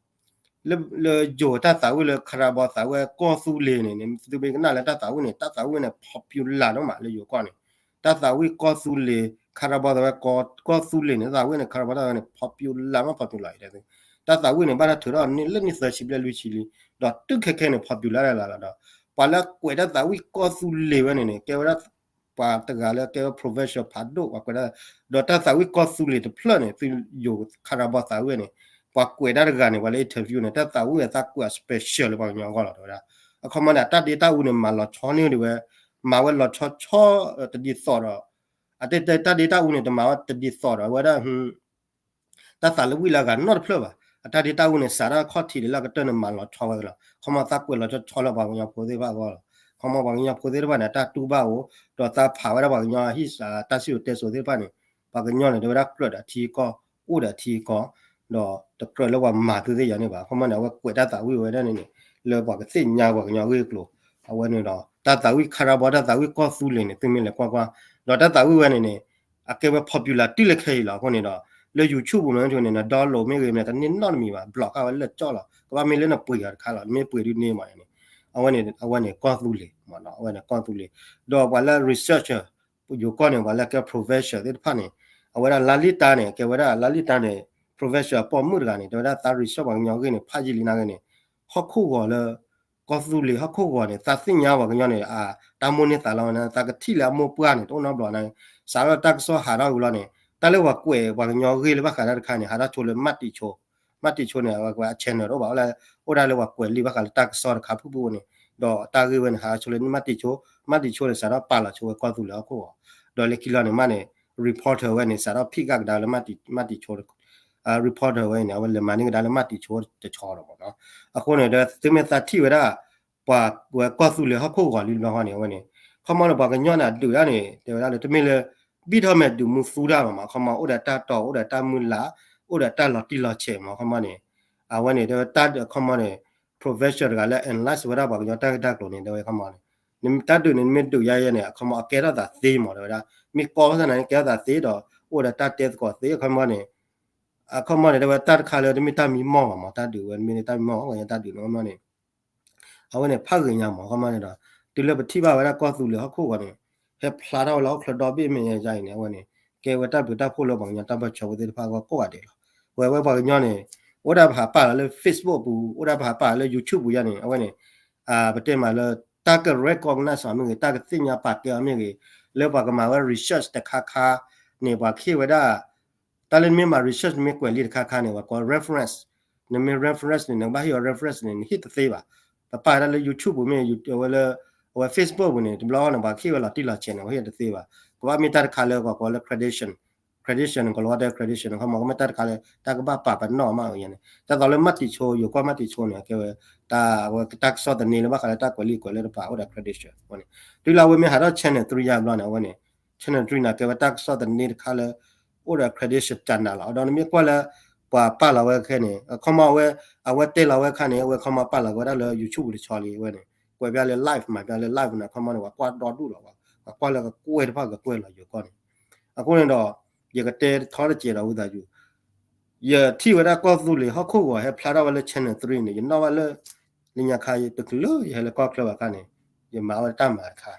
လၢ လၢယိၤတၢ်သးဝံၣ်လၢ ခါရၤဘီသးဝံၣ်ကီၢ်သူလ့ၤန့ၣ် သုမ့ၢ်ကနၣ်လၢတၢ်သးဝံၣ်န့ၣ် တၢ်သးဝံၣ်န့ၣ် popular ဒိၣ်မးလၢယိၤကီၢ်န့ၣ်, တၢ်သးဝံၣ်ကီၢ်သူလ့ၤ ခါရၤဘီသးဝံၣ်ကီၢ်သူလ့ၤန့ၣ် တၢ်သးဝံၣ်န့ၣ် ခါရၤဘီသးဝံၣ်န့ၣ် popular မး popular အံၤ တၢ်သးဝံၣ်န့ၣ် ဘၣ်တၢ်ထုးထီၣ်န့ၣ်လၢနံၣ်သၢဆံဘျဲၣ်လွံၢ်ဆံလံ, ဒီးတုၤခဲခဲန့ၣ် popular လၢ်လၢ်လီၤဒီး ပှၤလၢကွဲးတၢ်သးဝံၣ်ကီၢ်သူလ့ၤဝဲန့ၣ်န့ၣ် ကဲဝဲဒၣ် ပှၤတဂၤလၢကဲဝဲ professional ဖးဒိၣ် ပှၤကွဲးတၢ်, ဒီးတၢ်သးဝံၣ်ကီၢ်သူလ့ၤတဖျၢၣ်န့ၣ် သုယိၤခါရၤဘီသးဝံၣ်န့ၣ် ပှၤကွဲးတၢ်တဂၤန့ၣ် ပှၤလၢ interview န့ၣ် တၢ်သးဝံၣ်အသးကွဲးအ special လၢပှၤကညီအဂီၢ်လီၤ တဲဝဲဒၣ်. အခီပညီန့ၣ် အတၢ်ဒ့တၢ်အူန့ၣ် မၤလီၤဆီန့ၢ်ဒံးဝဲ, မၤဝဲလီၤဆီဆီတဒ်သိးဒီး အတၢ်ဒ့တၢ်အူန့ၣ် တမၤဝဲတဒ်သိးဒီး အဝဲဒၣ် တၢ်သးလၢဝံၣ်လၢအဂၤနီတဖျၢၣ်ဘၣ်. အတၢ်ဒ့တၢ်အူန့ၣ် စးထီၣ်ခီၣ်ထံးဒံးလၢအကတၢၢ်န့ၣ် မၤလီၤဆီဝဲလီၤ. ခီမီသးကွဲးလီၤဆီဆီလၢပှၤကညီဖိသ့ၣ်တဖၣ်အဂီၢ်လီၤ. ခီမီပှၤကညီဖိသ့ၣ်တဖၣ်န့ၣ် အတၢ်တူၢ်ဘၣ်အိၣ်, ဒီးသးဖးဝဲဒၣ်ပှၤကညီဟံၣ်စးတၢ်စံၣ်စိၤတဲစိၤသ့ၣ်တဖၣ်န့ၣ် ပှၤကညီန့ၣ် တဲဝဲဒၣ်ကြၢးဒီးထံကီၢ်, အိၣ်ဒီးထံကီၢ်, ဒီးတကြၢးလၢပှၤမၤသုသ့ၣ်ညါန့ၣ်ဘၣ်. ခီမီန့ၣ် အဝဲကွဲးတၢ်သးဝံၣ်ဝဲဒၣ်န့ၣ်န့ၣ် လၢပှၤကသ့ၣ်ညါပှၤကညီအဂ့ၢ်အကျိၤ, အဝဲန့ၣ်ဒီး တၢ်သးဝံၣ်ခါရၤဘီ တၢ်သးဝံၣ်ကီၢ်သူလ့ၤန့ၣ် သုမ့ၢ်လဲၤကွၢ်ကွၢ်, ဒီးတၢ်သးဝံၣ်ဝဲန့ၣ်န့ၣ် အကဲဝဲ popular တုၤလၢခဲအံၤလီၤ. အဃိန့ၣ်ဒီး လၢ YouTube ပူၤမ့ၢ်န့ၣ် န download မ့ၢ်ဂ့ၤ မ့ၢ်တန့ၢ်နီတမံၤဘၣ်, block ဃာ်ဝဲလၢာ်ကၠီလီၤ. ကဘၣ်မ့ၢ်လၢနပှ့ၤအီၤတခါလီၤ, နမ့ၢ်ပှ့ၤဒုးန့ၢ်မးန့ၣ်, အဝဲန့ၣ် အဝဲန့ၣ်ကီၢ်သူလ့ၤမ့ၢ်နီၤ, အဝဲန့ၣ်ကီၢ်သူလ့ၤ, ဒီးပှၤလၢ researcher ယိၤကီၢ်န့ၣ် ပှၤလၢကဲ professor သ့ၣ်တဖၣ်န့ၣ်, အဝဲဒၣ်လါလံတၢ်န့ၣ် ကဲဝဲဒၣ်လါလံတၢ်န့ၣ် professor အပိာ်မုၣ်တဂၤန့ၣ် တဲဝဲဒၣ်သး research ပှၤကညီအဂ့ၢ်န့ၣ် ဖးယံာ်လံနာ်ဂ့ၤန့ၣ် ဟီၣ်ခိၣ်ဂီၤလၢ ကီၢ်သူလ့ၤဟီၣ်ခိၣ်ဂီၤန့ၣ် သးသ့ၣ်ညါပှၤကညီန့ၣ် တၢ်မိၣ်န့ၢ်သးလီဝဲန့ၣ် သးကထံၣ်လၢအမိၢ်ပှၢ်န့ၣ် တအိၣ်နီတဘျီန့ၣ် စးထီၣ်တၢ်ကစီၣ်ဟးထီၣ်ဝံၤလီၤန့ၣ် တၢ်လၢပှၤကွဲးပှၤကညီဂ့ၢ်လၢဘၣ်ဃးတၢ်တခါန့ၣ် ဟးထီၣ်ဆိလၢမၢ်တံၤဆိ မၢ်တံၤဆိန့ၣ် အဝဲအ channel တအိၣ်ဘၣ် အိၣ်ဒၣ်လၢပှၤကွဲးလံာ်ဘၣ်ဃးလၢတၢ်ကစီၣ်တခါဖုၣ်ဖုၣ်န့ၣ် ဒီးတၢ်ဂ့ၢ်ဝဲန့ၣ် ဟးထီၣ်ဆိလၢမၢ်တံၤဆိ မၢ်တံၤဆိန့ၣ် စးထီၣ်ပာ်လီၤဆိဝဲကီၢ်သူလ့ၤဟီၣ်ခိၣ်ဂီၤ ဒီးလၢခံလီၤန့ၣ်မးန့ၣ် reporter ဝဲန့ၣ် စးထီၣ်ဖံးကဒါက့ၤလၢမၢ်တံၤ မၢ်တံၤဆိ reporter ဝဲန့ၣ် အဝဲလဲၤမၤန့ၢ်ကဒါလၢမၢ်တံၤဆိတဆီဒီးမ့ၢ်နီၤ အဃိန့ၣ်ဒီးသုမ့ၢ်သးထံၣ်ဝဲဒၣ် ပှၤဝဲကီၢ်သူလ့ၤဟီၣ်ခိၣ်ဂီၤလံတဘျီဃီန့ၣ် အဝဲန့ၣ် ခီမီန့ၣ် ပှၤကညီန့ၣ်အဒုးဒၣ်န့ၣ် တဲဝဲဒၣ်လၢတမ့ၢ်လၢ ဘံၣ်ထီၣ်မဲာ်ဒုးမူသူတၢ်ဘၣ်မး ခီမီ အိၣ်ဒီးတၢ်တီ အိၣ်ဒီးတၢ်မုၢ်လၢ် အိၣ်ဒီးတၢ်လီၤတံၢ်လီၤဆဲးမး ခီမီန့ၣ် အဝဲန့ၣ် တဲဝဲတၢ်ခီမီန့ၣ် professional တဂၤလၢ analyze ဝဲဒၣ်ပှၤကညီတၢ်ဂ့ၢ်တၢ်ကျိၤန့ၣ် တဲဝဲခီမီန့ၣ် နတၢ်ဒုးန့ၣ် နမ့ၢ်ဒုးယါယဲန့ၣ် အခီမီအကဲထီၣ်သးသ့မး တဲဝဲဒၣ် မ့ၢ်ကီဘၣ်ဆၣ်န့ၣ် ကဲထီၣ်သးသ့ဒီး အိၣ်ဒီးတၢ်တဲသကိးသ့ အခီမီန့ၣ် အခီမီန့ၣ် တဲဝဲတၢ်တခါလၢတမ့ၢ်တၢ်မံမီၢ်ဘၣ်မး တၢ်ဒုးဝဲ မ့ၢ်တၢ်မံမီၢ် အခီမီန့ၣ် အဝဲန့ၣ် ဖးဂ့ၤညါမး ခီမီန့ၣ်ဒီး တုၤလၢပထံၣ်ဘၣ်ဝဲဒၣ်ကီၢ်သူလ့ၤဟီၣ်ခိၣ်ဂီၤန့ၣ် ဟဲဖျါထီၣ်ဝဲလၢဟီၣ်ချၢဒီဘ့ၣ်မ့ၢ်ယါအံၤန့ၣ် အဝဲန့ၣ် ကဲဝဲတၢ်ဘျုးတၢ်ဖှိၣ်လၢပှၤကညီတၢ်ပၢဆှၢဖိသ့ၣ်တဖၣ်အဂီၢ်ကိးဂၤဒဲးလီၤ. ပဝဲပှၤကညီန့ၣ် အိၣ်ဒၣ်ပဟးပာ်လီၤလၢ Facebook ပူၤ အိၣ်ဒၣ်ပဟးပာ်လၢ YouTube ပူၤယါန့ၣ် အဝဲန့ၣ် ပတဲမးလၢ တၢ်က recognize မ့ၢ်ဂ့ၤ တၢ်ကသ့ၣ်ညါပာ်ကဲအီၤမ့ၢ်ဂ့ၤ လၢပှၤကမၤဝဲ research တခါခါန့ၣ် ပှၤကဟ့ၣ်ဝဲဒၣ် တၢ်လၢနမ့ၢ်မၤ research နမ့ၢ်ကွဲးလံာ်တခါခါန့ၣ် ပှၤကိး reference နမ့ၢ် reference န့ၣ် နကဘၣ်ဟ့ၣ်အီၤ reference န့ၣ် နဟ့ၣ်တသ့ဘၣ်. ပပာ်ဝဲဒၣ်လၢ YouTube ပူၤမ့ၢ် အဝဲလၢ အဝဲ Facebook ပူၤန့ၣ် တဘျီဃီန့ၣ် ပှၤကဟ့ၣ်ဝဲလီၤတံၢ်လီၤဆဲးန့ၣ် ပှၤဟ့ၣ်တသ့ဘၣ်. ကဘၣ်မ့ၢ်တၢ်တခါလၢပှၤကိးလၢ credential credential န့ၣ် ကလီၤဝဲတဲ credential န့ၣ် ခီမီကမ့ၢ်တၢ်တခါလၢ တၢ်ကဘၣ်ပာ်ပနီၣ်မးအံၤန့ၣ် ဒ်သိးလၢမၢ်တံၤဆိ ယိၤကီၢ်မၢ်တံၤဆိန့ၣ် အကဲဝဲ တၢ် အဝဲတၢ်ကစီၣ်သန့လၢဘၣ်ဃးလၢတၢ်ကွဲးလံာ်ကွဲးလဲၢ်တဖၣ်အိၣ်ဒီး credential အဃိန့ၣ် တုၤလၢအဝဲမ့ၢ်ဟးထီၣ် channel three ယါဘျီန့ၣ် အဝဲန့ၣ် channel three န့ၣ် ကဲဝဲတၢ်ကစီၣ်သန့တခါလၢ အိၣ်ဒီး credential ကနၤလီၤ. ဒီးနမ့ၢ်ကွၢ်လၢ ပှၤပာ်လီၤဝဲခဲန့ၣ် အခီမီအဝဲ အဝဲတဲလီၤဝဲခါန့ၣ် အဝဲခီမီပာ်လီၤဝဲဒၣ်လၢ YouTube တဆီလံ အဝဲန့ၣ် ကွဲးပျါလၢ live မၤပျါလၢ live န့ၣ် အခီမီန့ၣ် ပှၤကွၢ်ဒီဒူၣ်လီၤ ပှၤကွၢ်လၢကကွဲၢ်တဖၣ်ကကွဲၢ်လီၤယိၤကီၢ်န့ၣ် အဃိန့ၣ်ဒီး ယကတဲထီၣ်တစဲးဒီးဝံသးစူၤ ယထံၣ်ဝဲဒၣ်ကီၢ်သူလ့ၤဟီၣ်ခိၣ်ဂီၤဟဲဖျါထီၣ်ဝဲလၢ channel three န့ၣ် ယနီၣ်ဘၣ်လၢ လၢညါခါတချုးလၢယဟဲလၢကီၢ်ချၢဘၣ်ခါန့ၣ် ယမၤဝဲတၢ်မၤတခါ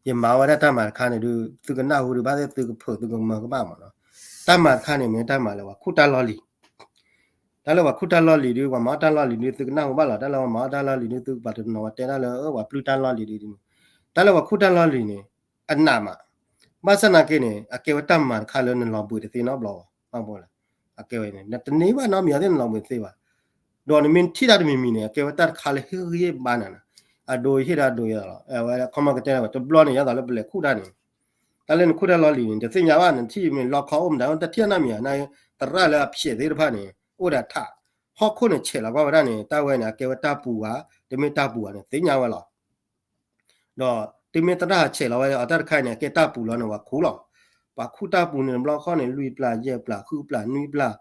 ယမၤဝဲဒၣ်တၢ်မၤတခါန့ၣ်ဒုး သုကနၢ်ဟူဒုးဘၣ်သ့ၣ် သုကဖုးသုကမၢကဘၣ်မးနီၤ တၢ်မၤတခါန့ၣ် မ့ၢ်တၢ်မၤလၢပှၤခူၣ်တၢ်လီၢ်လံၤ တၢ်လၢပှၤခူၣ်တၢ်လီၢ်လံၤဒုး ပှၤမၤအီၣ်တၢ်လီၢ်လံၤဒုး သုကနၢ်ဟူဘၣ်လီၤ တၢ်လၢပှၤမၤအီၣ်တၢ်လီၢ်လံၤဒုး သုကပာ်တနီၤဝဲတဲတၢ်လၢ ပှၤပျုၢ်တၢ်လီၢ်လံၤဒုးန့ၣ် တၢ်လၢပှၤခူၣ်တၢ်လီၢ်လံၤန့ၣ် အနးမး ဘၣ်ဆၣ်နာ်က့န့ၣ် အကဲဝဲတၢ်မၤတခါလၢနလီၤဘှံးတသ့နီတဘျီဘၣ် ဘၣ်ဘိလဲၣ် အကဲဝဲန့ၣ် တန့ၢ်ဘၣ်နီတမံၤအသ့ၣ်နလီၤဘှံးတသ့ဘၣ် ဒီးနမ့ၢ်ထံၣ်တၢ်တမံၤမံၤန့ၣ် အကဲဝဲတၢ်တခါလၢဟ့ၣ်ဂံၢ်ဟ့ၣ်ဘါနၤနီၤ အဒိဟ့ၣ်ဒၣ်ဒိယဲလီၤ အဝဲခီမီကတဲဝဲ တဘျီန့ၣ် ယသးလၢပလဲၤခူၣ်တၢ်န့ၣ် တၢ်လၢနခူၣ်တၢ်လီၢ်လံၤန့ၣ် တသ့ၣ်ညါဘၣ် နထံၣ်မ့ၢ်လီခီအိၣ်မတၤ တထံၣ်နီတမံၤ နသရၣ်လၢအဖျဲးသ့ၣ်တဖၣ်န့ၣ် အိၣ်ဒီးထး ဟီၣ်ခိၣ်န့ၣ်ဆဲးလီၤကွၢ်ဝဲဒၣ်န့ၣ် တၢ်ဝဲန့ၣ် အကဲဝဲတၢ်ပူၤဧါ တမ့ၢ်တၢ်ပူၤဧါန့ၣ် သ့ၣ်ညါဝဲလီၤ ဒီးတုၤမ့ၢ်သရၣ်ဟးဆဲးလီၤဝဲအတၢ်တခါအံၤန့ၣ် အကဲတၢ်ပူၤလီၤန့ၣ် ပှၤခူၣ်လီၤ. ပှၤခူၣ်တၢ်ပူၤန့ၣ် တဘျီခီန့ၣ် လွံၢ်ပျၢ် ယဲၢ်ပျၢ် ဃုပျၢ် နွံပျၢ်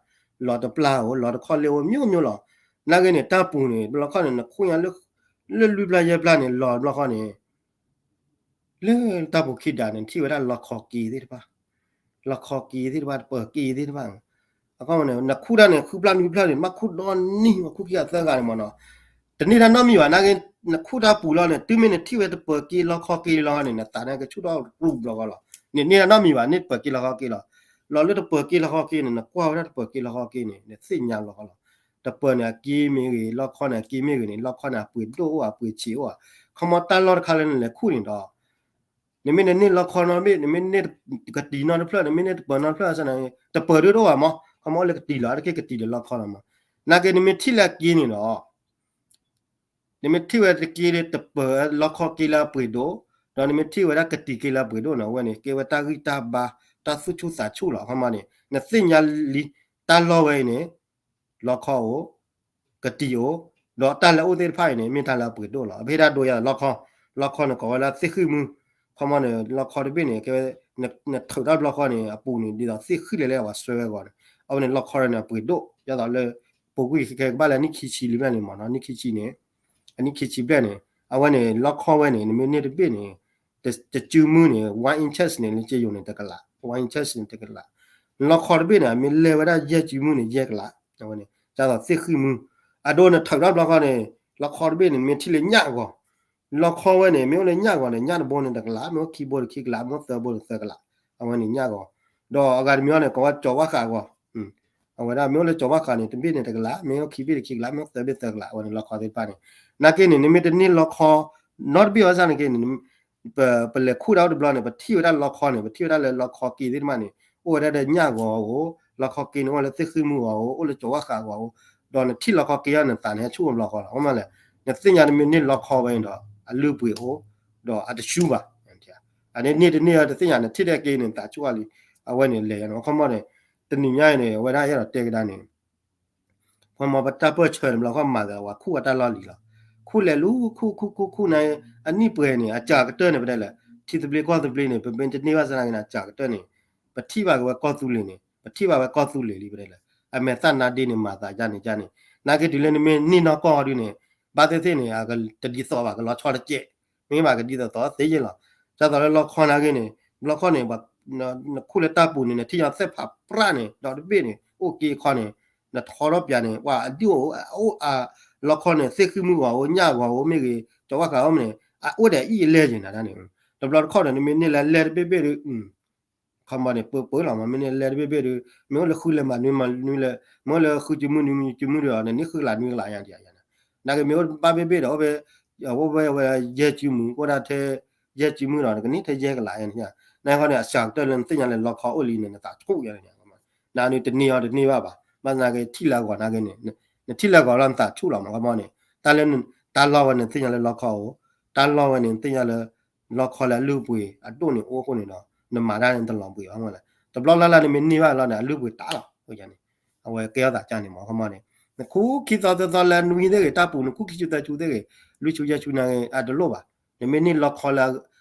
လီၤတပျၢ်ဧိၤ လီၤတခီလ့ၣ်ဧိၤ မျိုးမျိုးလီၤ. နာ်က့န့ၣ် တၢ်ပူၤန့ၣ် တဘျီခီန့ၣ် နခူၣ်ညါလၢ လၢလွံၢ်ပျၢ်ယဲၢ်ပျၢ်န့ၣ် လီၤတဘျီခီန့ၣ် လၢတၢ်ပူၤခံဒါန့ၣ် နထံၣ်ဝဲဒၣ်လီခီက့သ့ၣ်တဖၣ် လီခီက့သ့ၣ်တဖၣ် တပၢၤက့သ့ၣ်တဖၣ် အခီပညီန့ၣ် နခူၣ်တၢ်န့ၣ် ဃုပျၢ်နွံပျၢ်န့ၣ် ဘၣ်ခူၣ်ဒီနံၤ ဘၣ်ခူၣ်ခံဂၤသၢဂၤန့ၣ်မ့ၢ်နီၤ တန့ၢ်တၢ်နီတမံၤဘၣ် နာ်က့ နခူၣ်တၢ်ပူၤလီၤန့ၣ် တုၤမ့ၢ်နထံၣ်ဝဲတပၢၤက့လီခီက့လီၤန့ၣ် နသးန့ၣ်ကဆူၣ်ထီၣ်ရူၢ်ဘျီဃီလီၤ. န့ၣ်န့ၢ်တၢ်နီတမံၤဘၣ် န့ၢ်တပၢၤက့လီခီက့လီၤ. လီၤလၢတပၢၤက့လီခီက့န့ၣ် နကွၢ်ဝဲဒၣ်တပၢၤက့လီခီက့န့ၣ် နသ့ၣ်ညါလီၤဃီလီၤ. တပၢၤန့ၣ်အက့မ့ၢ်ဂ့ၤ လီခီန့ၣ်အက့မ့ၢ်ဂ့ၤန့ၣ် လီခီန့ၣ်အပှ့ၤဒိၣ်အိၣ် အပှ့ၤဆံးအိၣ်ဧါ. ခီမီတၢ်လီၢ်တခါလၢနလဲၤခူၣ်န့ၣ်ဒီး နမ့ၢ်နန့ၢ်လီခီနီတဘ့ၣ် နမ့ၢ်န့ၢ်ကတံၤနီတဖျၢၣ် နမ့ၢ်န့ၢ်တပၢၤနီတဖျၢၣ် တပၢၤဒၣ်တအိၣ်ဘၣ်မး ခီမီအိၣ်လၢကတံၤလီၤ တက့ၢ်ကတံၤဒီးလီခီလီၤမး. နာ်က့နမ့ၢ်ထံၣ်လၢအက့န့ၣ်ဒီး နမ့ၢ်ထံၣ်ဝဲတက့လၢတပၢၤလီခီက့လၢအပှ့ၤဒိၣ် ဒီးနမ့ၢ်ထံၣ်ဝဲဒၣ်ကတံၤက့လၢအပှ့ၤဒိၣ်န့ၣ် အဝဲန့ၣ် ကဲဝဲတၢ်ဂံၢ်တၢ်ဘါ တၢ်သူၣ်ဆူၣ်သးဆူၣ်လီၤ. ခီမီန့ၣ် နသ့ၣ်ညါလံ တၢ်လီၢ်ဝဲအံၤန့ၣ် လီခီအိၣ် ကတံၤအိၣ် ဒီးတၢ်လၢအအိၣ်သ့ၣ်တဖၣ်အံၤန့ၣ် မ့ၢ်တၢ်လၢအပှ့ၤဒိၣ်လီၤ. အပဟ့ၣ်တၢ်ဒိယၤလီခီ လီခီန့ၣ်ကိးဝဲလၢသ့ၣ်ဃံၣ်မုၢ် ခီမီန့ၣ် လီခီတဘ့ၣ်န့ၣ် ကဲဝဲ နထုးတၢ်ဘျီခီန့ၣ် အပူၤန့ၣ် ဒ်သိးသ့ၣ်ဃံၣ်လဲၤလဲၤပှၤဆွဲဝဲအဂီၢ်န့ၣ် အဝဲန့ၣ်လီခီန့ၣ် အပှ့ၤဒိၣ် ဒ်သိးလၢ ပူၤကွံာ်ခဲကဘၣ်လၢနံၣ်ခံဆံလံဘျဲၣ်န့ၣ်မ့ၢ်နီၤ နံၣ်ခံဆံန့ၣ် အနံၣ်ခံဆံဘျဲၣ်န့ၣ် အဝဲန့ၣ် လီခီဝဲန့ၣ် နမ့ၢ်န့ၢ်တဘ့ၣ်န့ၣ် တစုမုၢ်န့ၣ် one inches န့ၣ် လၢကယိၤန့ၣ် တကလး one inches န့ၣ် တကလး လီခီတဘ့ၣ်န့ၣ် အမ့ၢ်လဲၤဝဲဒၣ်ယဲၢ်စုမုၢ်န့ၣ် ယဲၢ်ကလး အဝဲန့ၣ် ဒ်သိးသ့ၣ်ဃံၣ်မုၢ် အဒိနထုးတၢ်ဘျီခီန့ၣ် လီခီတဘ့ၣ်န့ၣ် မ့ၢ်ထံၣ်လၢညၣ်အဂီၢ် လီခီဝဲန့ၣ် မ့ၢ်အိၣ်လၢညၣ်အဂီၢ်န့ၣ် ညၣ်တဘိန့ၣ်တကလး မ့ၢ်အိၣ်ခံဘိန့ၣ်ခံကလး မ့ၢ်အိၣ်သၢဘိန့ၣ်သၢကလး အဝဲန့ၣ်ညၣ်အဂီၢ် ဒီးအဂၤတမံၤန့ၣ် ကိးဝဲကၠီၤဝါဃာ်အဂီၢ် အဝဲဒၣ်မ့ၢ်အိၣ်လၢကၠီၤဘၣ်ဃးန့ၣ် တဘ့ၣ်န့ၣ်တကလး, မ့ၢ်အိၣ်ခံဘ့ၣ်တခံကလး, မ့ၢ်အိၣ်သၢဘ့ၣ်သၢကလး, အဝဲန့ၣ်လီခီသ့ၣ်တဖၣ်န့ၣ်, နာ်က့န့ၣ် နမ့ၢ်တန့ၢ်လီခီ နီတဘ့ၣ်ဘၣ်ဆၣ်နာ်က့န့ၣ် ပ ပလဲၤခူၣ်ဒၣ်အိၣ်တဘျီန့ၣ် ပထံၣ်ဝဲဒၣ်လီခီန့ၣ် ပထံၣ်ဝဲဒၣ်လၢလီခီက့သ့ၣ်တဖၣ်န့ၣ် အိၣ်ဝဲဒၣ်ဒီးညၣ်ဂီၤဧိၤ, လီခီက့န့ၣ် အိၣ်လၢသ့ၣ်ဃံမုၢ်ဂီၤဧိၤ, အိၣ်လၢကၠီၤဝၣ်ဃးဂီၤဧိၤ, ဒီးနထံၣ်လီခီက့အီၤ နသးန့ၣ်ဟဲဆူၣ်အဘျီဃီလီၤ. မ့ၢ်လဲၣ်, နသ့ၣ်ညါနမ့ၢ်န့ၢ်လီခီဝဲန့ၣ်ဒီး အလုၢ်အပှ့ၤအိၣ်, ဒီးအတဆူၣ်ဘၣ်. အန့ၣ်န့ၢ်တန့ၢ်အီၤတသ့ၣ်ညါ နထံၣ်ဒၣ်က့န့ၣ် နသးဆူၣ်အီၤလံ. အဝဲန့ၣ်လဲၤယါန့ၣ် အခီမီန့ၣ် တနံၤညါအံၤန့ၣ် အဝဲဒၣ်အဲၣ်ဒိးတဲကဒါန့ၣ် ခီမီပတၢ်ပၢၢ်ဆၢန့ၣ် ဘျီခီမၤသးဝဲခူၣ်အတၢ်လီၢ်လံၤလီၤ. ခူၣ်လဲၤလူၤ ခူၣ်ခူၣ်ခူၣ်ခူၣ်န့ၣ် အနံၣ်ပှဲၤန့ၣ် အစှၤကတၢၢ်န့ၣ် ပတဲလဲၣ်, ထံသဘျ့ကီၢ်သဘျ့န့ၣ် ပမ့ၢ်တန့ၢ်ဘၣ်ဆၣ်နာ်က့န့ၣ် အစှၤကတၢၢ်န့ၣ် ပထံၣ်ဘၣ်က့ၤဝဲကီၢ်သူလ့ၤန့ၣ် ပထံၣ်ဘၣ်ဝဲကီၢ်သူလ့ၤလံ ပတဲလဲၣ်. အမဲာ်သၣ်နါဒ့န့ၣ် မၤသးယါန့ၣ်ယါန့ၣ် နာ်က့တုၤလၢနမ့ၢ်န့ၢ်နီၢ်ကီၢ်ဒုန့ၣ် ဘၣ်သ့ၣ်သ့ၣ်န့ၣ် အကတဒ်သိးဘၣ် ကလီၤဆီတကဲး, မ့ၢ်ဘၣ်ကဒ်သိးသိးသ့ယ့ၣ်လီၤ. ဒ်သိးလၢလီခီနာ်က့န့ၣ် ဘျီခီန့ၣ် နခူၣ်လၢတၢ်ပူၤန့ၣ် နထံၣ်ညါသ့ၣ်ဖးပြၣ်န့ၣ် ဒီတဘ့ၣ်န့ၣ် အိၣ်က့ခီန့ၣ် နထီထီၣ်ပၠးန့ၣ် ပှၤအဒုၣ်အိၣ် လီခီန့ၣ် သ့ၣ်ဃံမုၢ်ဂီၤအိၣ် ညၣ်ဂီၤအိၣ်မ့ၢ်ဂ့ၤ ကၠီၤဝၣ်ဃးအိၣ်မ့ၢ်န့ၣ် အအိၣ်ဒီးအံၣ်အလဲၢ်ယဲၢ်နၤဒၣ်န့ၣ်, တဘျီတခီၣ်ဒီး နမ့ၢ်န့ၢ်လၢလဲၢ်တဘ့ၣ်ဘ့ၣ်ဒီး ခီမီန့ၣ် ပၢပၢလီၤမး မ့ၢ်န့ၢ်လဲၢ်တဘ့ၣ်ဘ့ၣ်ဒီး မ့ၢ်အိၣ်လၢဃုလဲၤမၤနွံမၤနွံလဲၢ် မ့ၢ်အိၣ်လၢဃုစုမုၢ်နွံစုမုၢ်ဒီး နန့ၢ်ဃုကလးနွံကလးယါဒံးယါန့ၣ်, နာ်က့မ့ၢ်အိၣ်ဘၣ်ဘ့ၣ်ဘ့ၣ်ဒီး အိၣ်ဝဲ အိၣ်ဝဲဝဲယဲၢ်စုမုၢ် အိၣ်ဒၣ်ထဲ ယဲၢ်စုမုၢ်ဒီး နကန့ၢ်ထဲယဲၢ်ကလးယါန့ၣ်, နာ်က့န့ၣ် အစှၤကတၢၢ်လၢနသ့ၣ်ညါလၢလီခီအိၣ်လံန့ၣ် နသးဆူၣ်ယါန့ၣ်, နာ်က့တန့ၢ်အီၤတန့ၢ်ဘၣ်ဘၣ် ဘၣ်ဆၣ်နာ်က့ထံၣ်လၢအဂီၢ်နာ်က့န့ၣ် နထံၣ်လၢအဂီၢ်လီၤနသးဆူၣ်လီၤမး ခီမီန့ၣ် တၢ်လၢ တၢ်လီၢ်ဝဲန့ၣ်သ့ၣ်ညါလၢလီခီအိၣ်, တၢ်လီၢ်ဝဲန့ၣ်သ့ၣ်ညါလၢ လီခီလၢအလုၢ်အပှ့ၤအဒိၣ်န့ၣ်အိၣ်အဃိန့ၣ်ဒီး နမၤတၢ်န့ၣ်တလီၤဘှံးဘၣ်မးလဲၣ်, တဘျီလၢ်လၢ်နမ့ၢ်န့ၢ်ဘၣ်လီၤန့ၣ် အလုၢ်အပှ့ၤတၢ်လီၤန့ၣ်, အဝဲကဲထီၣ်သးကၢ်န့ၣ်မး ခီမီန့ၣ် နခူၣ်ခံသီသၢသီလၢနွံသ့ၣ်ဂ့ၤ တၢ်ပူၤ နခူၣ်ခံဆူသၢဆူသ့ၣ်ဂ့ၤ လွံၢ်ဆူယဲၢ်ဆူနာ်က့ အတလိၣ်ဘၣ်, နမ့ၢ်န့ၢ်လီခီလၢ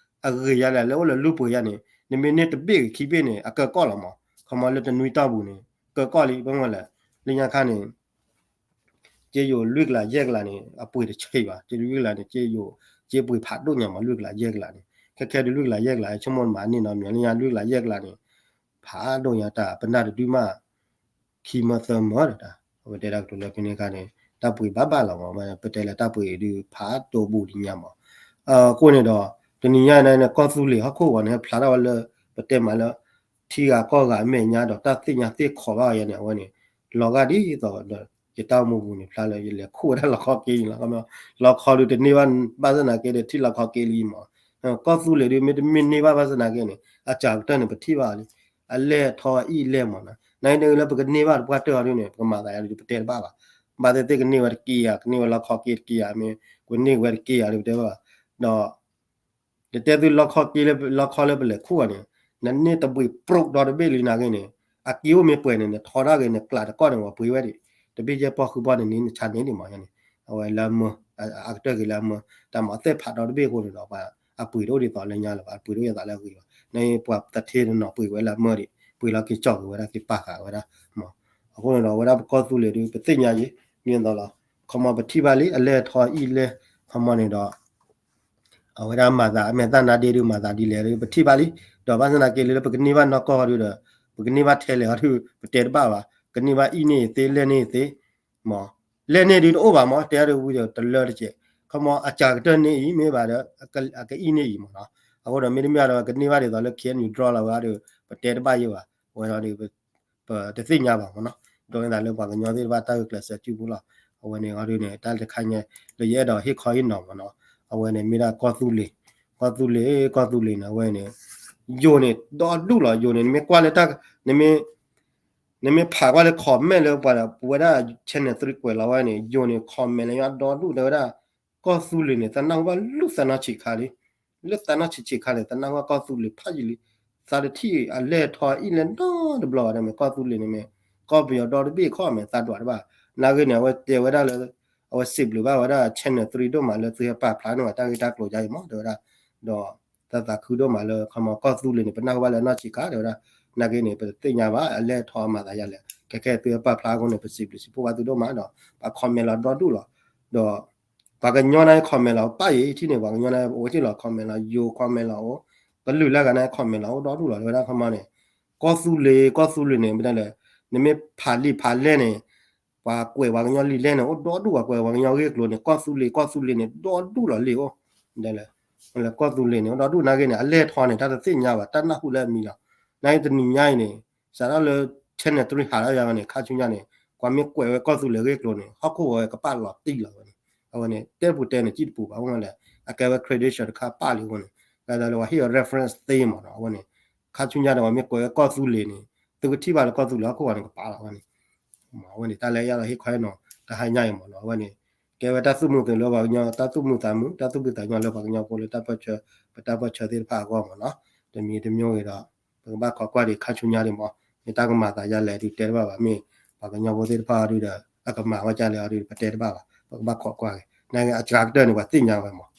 အဂ့ၤယါလဲၣ် လၢအိၣ်လၢလုၢ်ပှ့ၤယါန့ၣ် နမ့ၢ်န့ၢ်တဘ့ၣ်ဂ့ၤခံဘ့ၣ်န့ၣ် အကၢကီၢ်လီၤမး, ခီမီလၢတနွံတီၢ်ပူၤန့ၣ် ကၢကီၢ်လံ ဘၣ်မးလဲၣ်, လၢညါခါန့ၣ် က့ယိၤလွံၢ်ကလးယဲၢ်ကလးန့ၣ် အပှ့ၤတဆံးဘၣ်, က့လွံၢ်ကလးန့ၣ် က့ယိၤ က့ပှ့ၤဖးဒိၣ်ညါမး လွံၢ်ကလးယဲၢ်ကလးန့ၣ်, ခဲခဲဒုးလွံၢ်ကလးယဲၢ်ကလး ဆိကမိၣ်မးန့ၢ်နီတမံၤ လၢညါလွံၢ်ကလးယဲၢ်ကလးန့ၣ် ဖးဒိၣ်ညါတၢ် ပနၢ်တဒုမး ခံမၢသၢမၢဒီးတၢ် အဝဲတဲဒၣ်ကတိၤလၢဖဲန့ၣ်အခါန့ၣ် တၢ်ပှ့ၤဘၣ်ဘၣ်လီၤမး, ပတဲလၢတၢ်ပှ့ၤဒုးဖးဒိၣ်ဘူးလံညါမး, အဃိန့ၣ်ဒီး တနံၤညါန့ၣ် ကီၢ်သူလ့ၤဟီၣ်ခိၣ်ဂီၤန့ၣ် ဖျါထီၣ်ဝဲလၢ ပတဲမးလၢ ထံဂၤကီၢ်ဂၤအမဲာ်ညါဒီးတၢ်သ့ၣ်ညါသ့ၣ်ခီဘၣ်အီၤယါန့ၣ် အဝဲန့ၣ် လီၤဂာ်ဒ်သိးဒီး ယတၢ်အိၣ်မူပူၤန့ၣ် ဖျါလၢယလဲၤခူၣ်ဝဲဒၣ်လီခီက့လံလီၤ, လီခီဒုးတန့ၢ်ဘၣ်ဘၣ်ဆၣ်နာ်က့ဒီး ထံၣ်လီခီက့လံမး, ကီၢ်သူလ့ၤဒုး မ့တမ့ၢ်န့ၢ်ဘၣ်ဘၣ်ဆၣ်နာ်က့န့ၣ် အစှၤကတၢၢ်န့ၣ် ပထံၣ်ဘၣ်လံ, အလဲၢ်အထီအအံၣ်အလဲၢ်မးနီၤ, နာ်က့န့ၣ်လၢပကန့ၢ်ဘၣ်တပှၢ်တၢၢ်အီၤဒုးန့ၣ် ပကမၤသးယါဒုး ပတဲတဘၣ်ဘၣ်, ဘၣ်သ့ၣ်သ့ၣ်ကန့ၢ်ဝဲတက့ၢ်ဧါ ကန့ၢ်ဝဲလီခီက့တက့ၢ်ဧါမ့ၢ် ကန့ၢ်ဝဲတက့ၢ်ဧါဒုး ပတဲဘၣ်ဘၣ်, ဒီး တတဲသုလီခီက့လၢ လီခီလၢပလဲၤခူၣ်အီၤန့ၣ် နန့ၢ်တဘှံးပြူးဒီတဘ့ၣ်လံနာ်က့န့ၣ် အက့အိၣ်မ့ၢ်ပှဲၤန့ၣ် နထီထီၣ်က့ၤ နကျးတကီၢ်န့ၣ် ပှ့ၤဝဲဒံး တဘ့ၣ်ယဲၢ်ပီၢ်ဃုပီၢ်န့ၣ် နဆါန့ၢ်ဒံးမးန့ၣ် အဝဲလၢအမၢ အကတၢၢ်က့ၤလၢအမၢ တၢ်မၤသ့ၣ်ဖးဒီတဘ့ၣ်အဃိန့ၣ်ဒီး အပှ့ၤတအိၣ်ဒ်သိးလၢညါလၢၤဘၣ် အပှ့ၤတအိၣ်ယသးလၢအဂ့ၤဘၣ် နပှၤတထ့တနီၤပှ့ၤဝဲလၢအမၢဒံး ပှ့ၤလီၤက့ၤကၠီၣ်က့ၤဝဲဒၣ်က့ၤပာ်ဃာ်ဝဲဒၣ်မး အဃိန့ၣ်ဒီး အဝဲဒၣ်ပကီၢ်သူလ့ၤဒုး ပသ့ၣ်ညါယံၤ မ့ၢ်သိးလီၤ ခီမီပထံၣ်ဘၣ်လံ အလဲၢ်ထီအအံၣ်လဲၢ် ခီမီန့ၣ်ဒီး အဝဲဒၣ်မၤသး အမဲာ်သၣ်နါဒ့ဒုး မၤသးဒ်လဲၣ်ဒုး ပထံၣ်ဘၣ်လံ ဒီးဘၣ်ဆၣ်သနာ်က့လၢ ပကန့ၢ်ဘၣ်နီၢ်ကီၢ်ဒုးဒီး ပကန့ၢ်ဘၣ်ထဲလဲၣ်အီၤဒုး ပတဲတဘၣ်ဘၣ် ကန့ၢ်ဘၣ်အံၣ်န့ၢ်အံၤသ့ လဲၢ်န့ၢ်အံၤသ့ မး လဲၢ်န့ၢ်ဒုးတအိၣ်ဘၣ်မး တဲအါဒုးဝံၤဒီးတလၢတစဲး ခီမီအစှၤကတၢၢ်န့ၢ်အံၤ မ့ၢ်ဘၣ်ဒီး အကအံၣ်န့ၢ်အံၤမးနီၤ အဃိဒီးမ့တမ့ၢ်ဒီး ကန့ၢ်ဘၣ်ဒ်သိးလၢ ခဲအံၣ်ယူၣ် draw လီၤဝဲအါဒုး ပတဲတဘၣ်ယံၤဘၣ် အဝဲဒၣ်ဒုး ပတသ့ၣ်ညါဘၣ်မးနီၤ ဒိးန့ၢ်သးလၢပှၤကညီသ့ၣ်တဖၣ်တၢ်ဂုာ်ကျဲးစၢးစုပူၤလီၤ အဝဲန့ၣ်အီၤဒုးန့ၣ် တၢ်တခါညါ လၢယအဲၣ်ဒိးဟ့ၣ်ခီဟ့ၣ်နီၤမးနီၤ အဝဲန့ၣ်မ့ၢ်ဒၣ်ကီၢ်သူလ့ၤ ကီၢ်သူလ့ၤ ကီၢ်သူလ့ၤန့ၣ် အဝဲန့ၣ် ယိၤန့ၣ် ဒီဒူၣ်လီၤ ယိၤန့ၣ် နမ့ၢ်ကွၢ်လၢတၢ် နမ့ၢ် နမ့ၢ်ဖးကွၢ်လၢ comment လၢပှၤပဝဲဒၣ် channel three ကွဲးလီၤဝဲန့ၣ် ယိၤန့ၣ် comment လၢယွၤဒီဒူၣ်တဲဝဲဒၣ် ကီၢ်သူလ့ၤန့ၣ် သနာ်ဟူဘၣ်လုၢ်သးနီၢ်ဆံးခါလံ လၢသးနီၢ်ဆံးဆံးခါန့ၣ် သနာ်ဟူဘၣ်ကီၢ်သူလ့ၤဖးယံာ်လံ သးတထံၣ်အလဲၢ်ထီအံၣ်လဲၢ်နီတဘျီဘၣ် တမ့ၢ်ကီၢ်သူလ့ၤန့ၣ်မ့ၢ် ကီၢ်ပယီၤဒီတဘ့ၣ်ခီမ့ၢ်သးဒွးတဘၣ် နာ်ဂ့ၤန့ၣ် အဝဲတဲဝဲဒၣ်လၢ အဝဲစံးဘျုးဘၣ်ဝဲဒၣ် channel three ဒိၣ်မးလၢသုဟဲပာ်ဖျါန့ၢ်ဝဲတၢ်ဂ့ၢ်တၢ်ကျိၤယါအံၤမး တဲဝဲဒၣ် ဒီး သးသးခုဒိၣ်မးလၢ ခီမီကီၢ်သူလ့ၤန့ၣ် ပနၢ်ဟူဘၣ်လၢအနီၢ်ဆံးခါ တဲဝဲဒၣ် နာ်ဂ့ၤန့ၣ် ပတသ့ၣ်ညါဘၣ် အလဲၢ်ထီအမၤသးယါလဲၣ် ခဲခဲသုဟဲပာ်ဖျါအဃိန့ၣ် ပစံးဘျုးစံးဖှိၣ်ဘၣ်သုဒိၣ်မးဒီး ပှၤ comment လီၤဒီဒူၣ်လီၤ ဒီး ပှၤကညီန့ၣ် comment လီၤပၢ်ယံၤ ထံၣ်န့ၣ် ပှၤကညီန့ၣ် အိၣ်ထံၣ်လီၤ comment လီၤ ယိၤ comment လီၤအိၣ် ကလုာ်လၢဂၤန့ၣ် comment လီၤအိၣ်ဒီဒူၣ်လီၤ တဲဝဲဒၣ် ခီမီန့ၣ် ကီၢ်သူလ့ၤ ကီၢ်သူလ့ၤန့ၣ် မ့ၢ်တဲလဲၣ် နမ့ၢ်ဖးလံာ်ဖးလဲၢ်န့ၣ် ပှၤကွဲးပှၤကညီလံာ်လဲၢ်န့ၣ် အိၣ်ဒီဒူၣ် ပှၤကွဲးပှၤကညီဂ့ၢ်ကျိၤန့ၣ် ကီၢ်သူလ့ၤ ကီၢ်သူလ့ၤန့ၣ် ဒီဒူၣ်လီၤလံာ်အိၣ် တဲလဲၣ် ကီၢ်သူလ့ၤန့ၣ် အိၣ်ဒီဒူၣ်နာ်ဂ့ၤန့ၣ် အလဲၢ်ထီန့ၣ် တၢ်တသ့ၣ်ညါဘၣ် တၢ်နၢ်ဟူလၢအမံၤလီၤ နာ်ဂ့ၤတနံၤညါအံၤန့ၣ် စးထီၣ်လၢ channel three ဟးထီၣ်ယၤဝဲန့ၣ် ခါဆူညါန့ၣ် ပှၤမ့ၢ်ကွဲးဝဲကီၢ်သူလ့ၤဂ့ၢ်ကျိၤန့ၣ် ဟီၣ်ခိၣ်ဝဲကပာ်လီၤတံၢ်လီၤဝဲန့ၣ် အဝဲန့ၣ် တဲပူၤတဲန့ၣ် ကံၣ်တပူၤဘၣ် အိၣ်မးလဲၣ် အကဲဝဲ credential တခါပာ်လံအဃိန့ၣ် ကဲဒီးလၢပှၤဟ့ၣ်အီၤ reference သ့မးနီၤ အဝဲန့ၣ် ခါဆူညါန့ၣ် ပှၤမ့ၢ်ကွဲးဝဲကီၢ်သူလ့ၤန့ၣ် သုကထံၣ်ဘၣ်လၢကီၢ်သူလ့ၤဟီၣ်ခိၣ်ဝဲန့ၣ် ကပာ်လီၤဝဲန့ၣ် အဝဲန့ၣ် တၢ်လၢယအဲၣ်ဒိးဟ့ၣ်ခီဟ့ၣ်နီၤ တဟါညါအံၤမးနီၤ အဝဲန့ၣ် ကဲဝဲတၢ်သူၣ်မုာ်သးမုာ်လၢပှၤကညီ တၢ်သူၣ်မုာ်သးမုာ် တၢ်သူၣ်ဖှံသးညီလၢပှၤကညီဖိလၢတၢ်ပၢၢ်ဆၢ ပတၢ်ပၢၢ်ဆၢသ့ၣ်တဖၣ်အဂီၢ်မးနီၤ တမံၤတမံၤဂ့ၤဒီး ပကဘၣ်ခိးကွၢ်ဒံးခါဆူညါဒံးမး မ့ၢ်တၢ်ကမၤသးဒ်လဲၣ်ဒုးတဲတဘၣ်ဘၣ် မ့ၢ်ပှၤကညီဖိသ့ၣ်တဖၣ်အီၤဒုးဒီး အကမၤဝဲဒ်လဲၣ်အီၤဒုး ပတဲတဘၣ်ဘၣ် ပကဘၣ်ခိးကွၢ်က့ၤ နာ်က့အစှၤကတၢၢ်န့ၣ် ပှၤသ့ၣ်ညါဝဲမး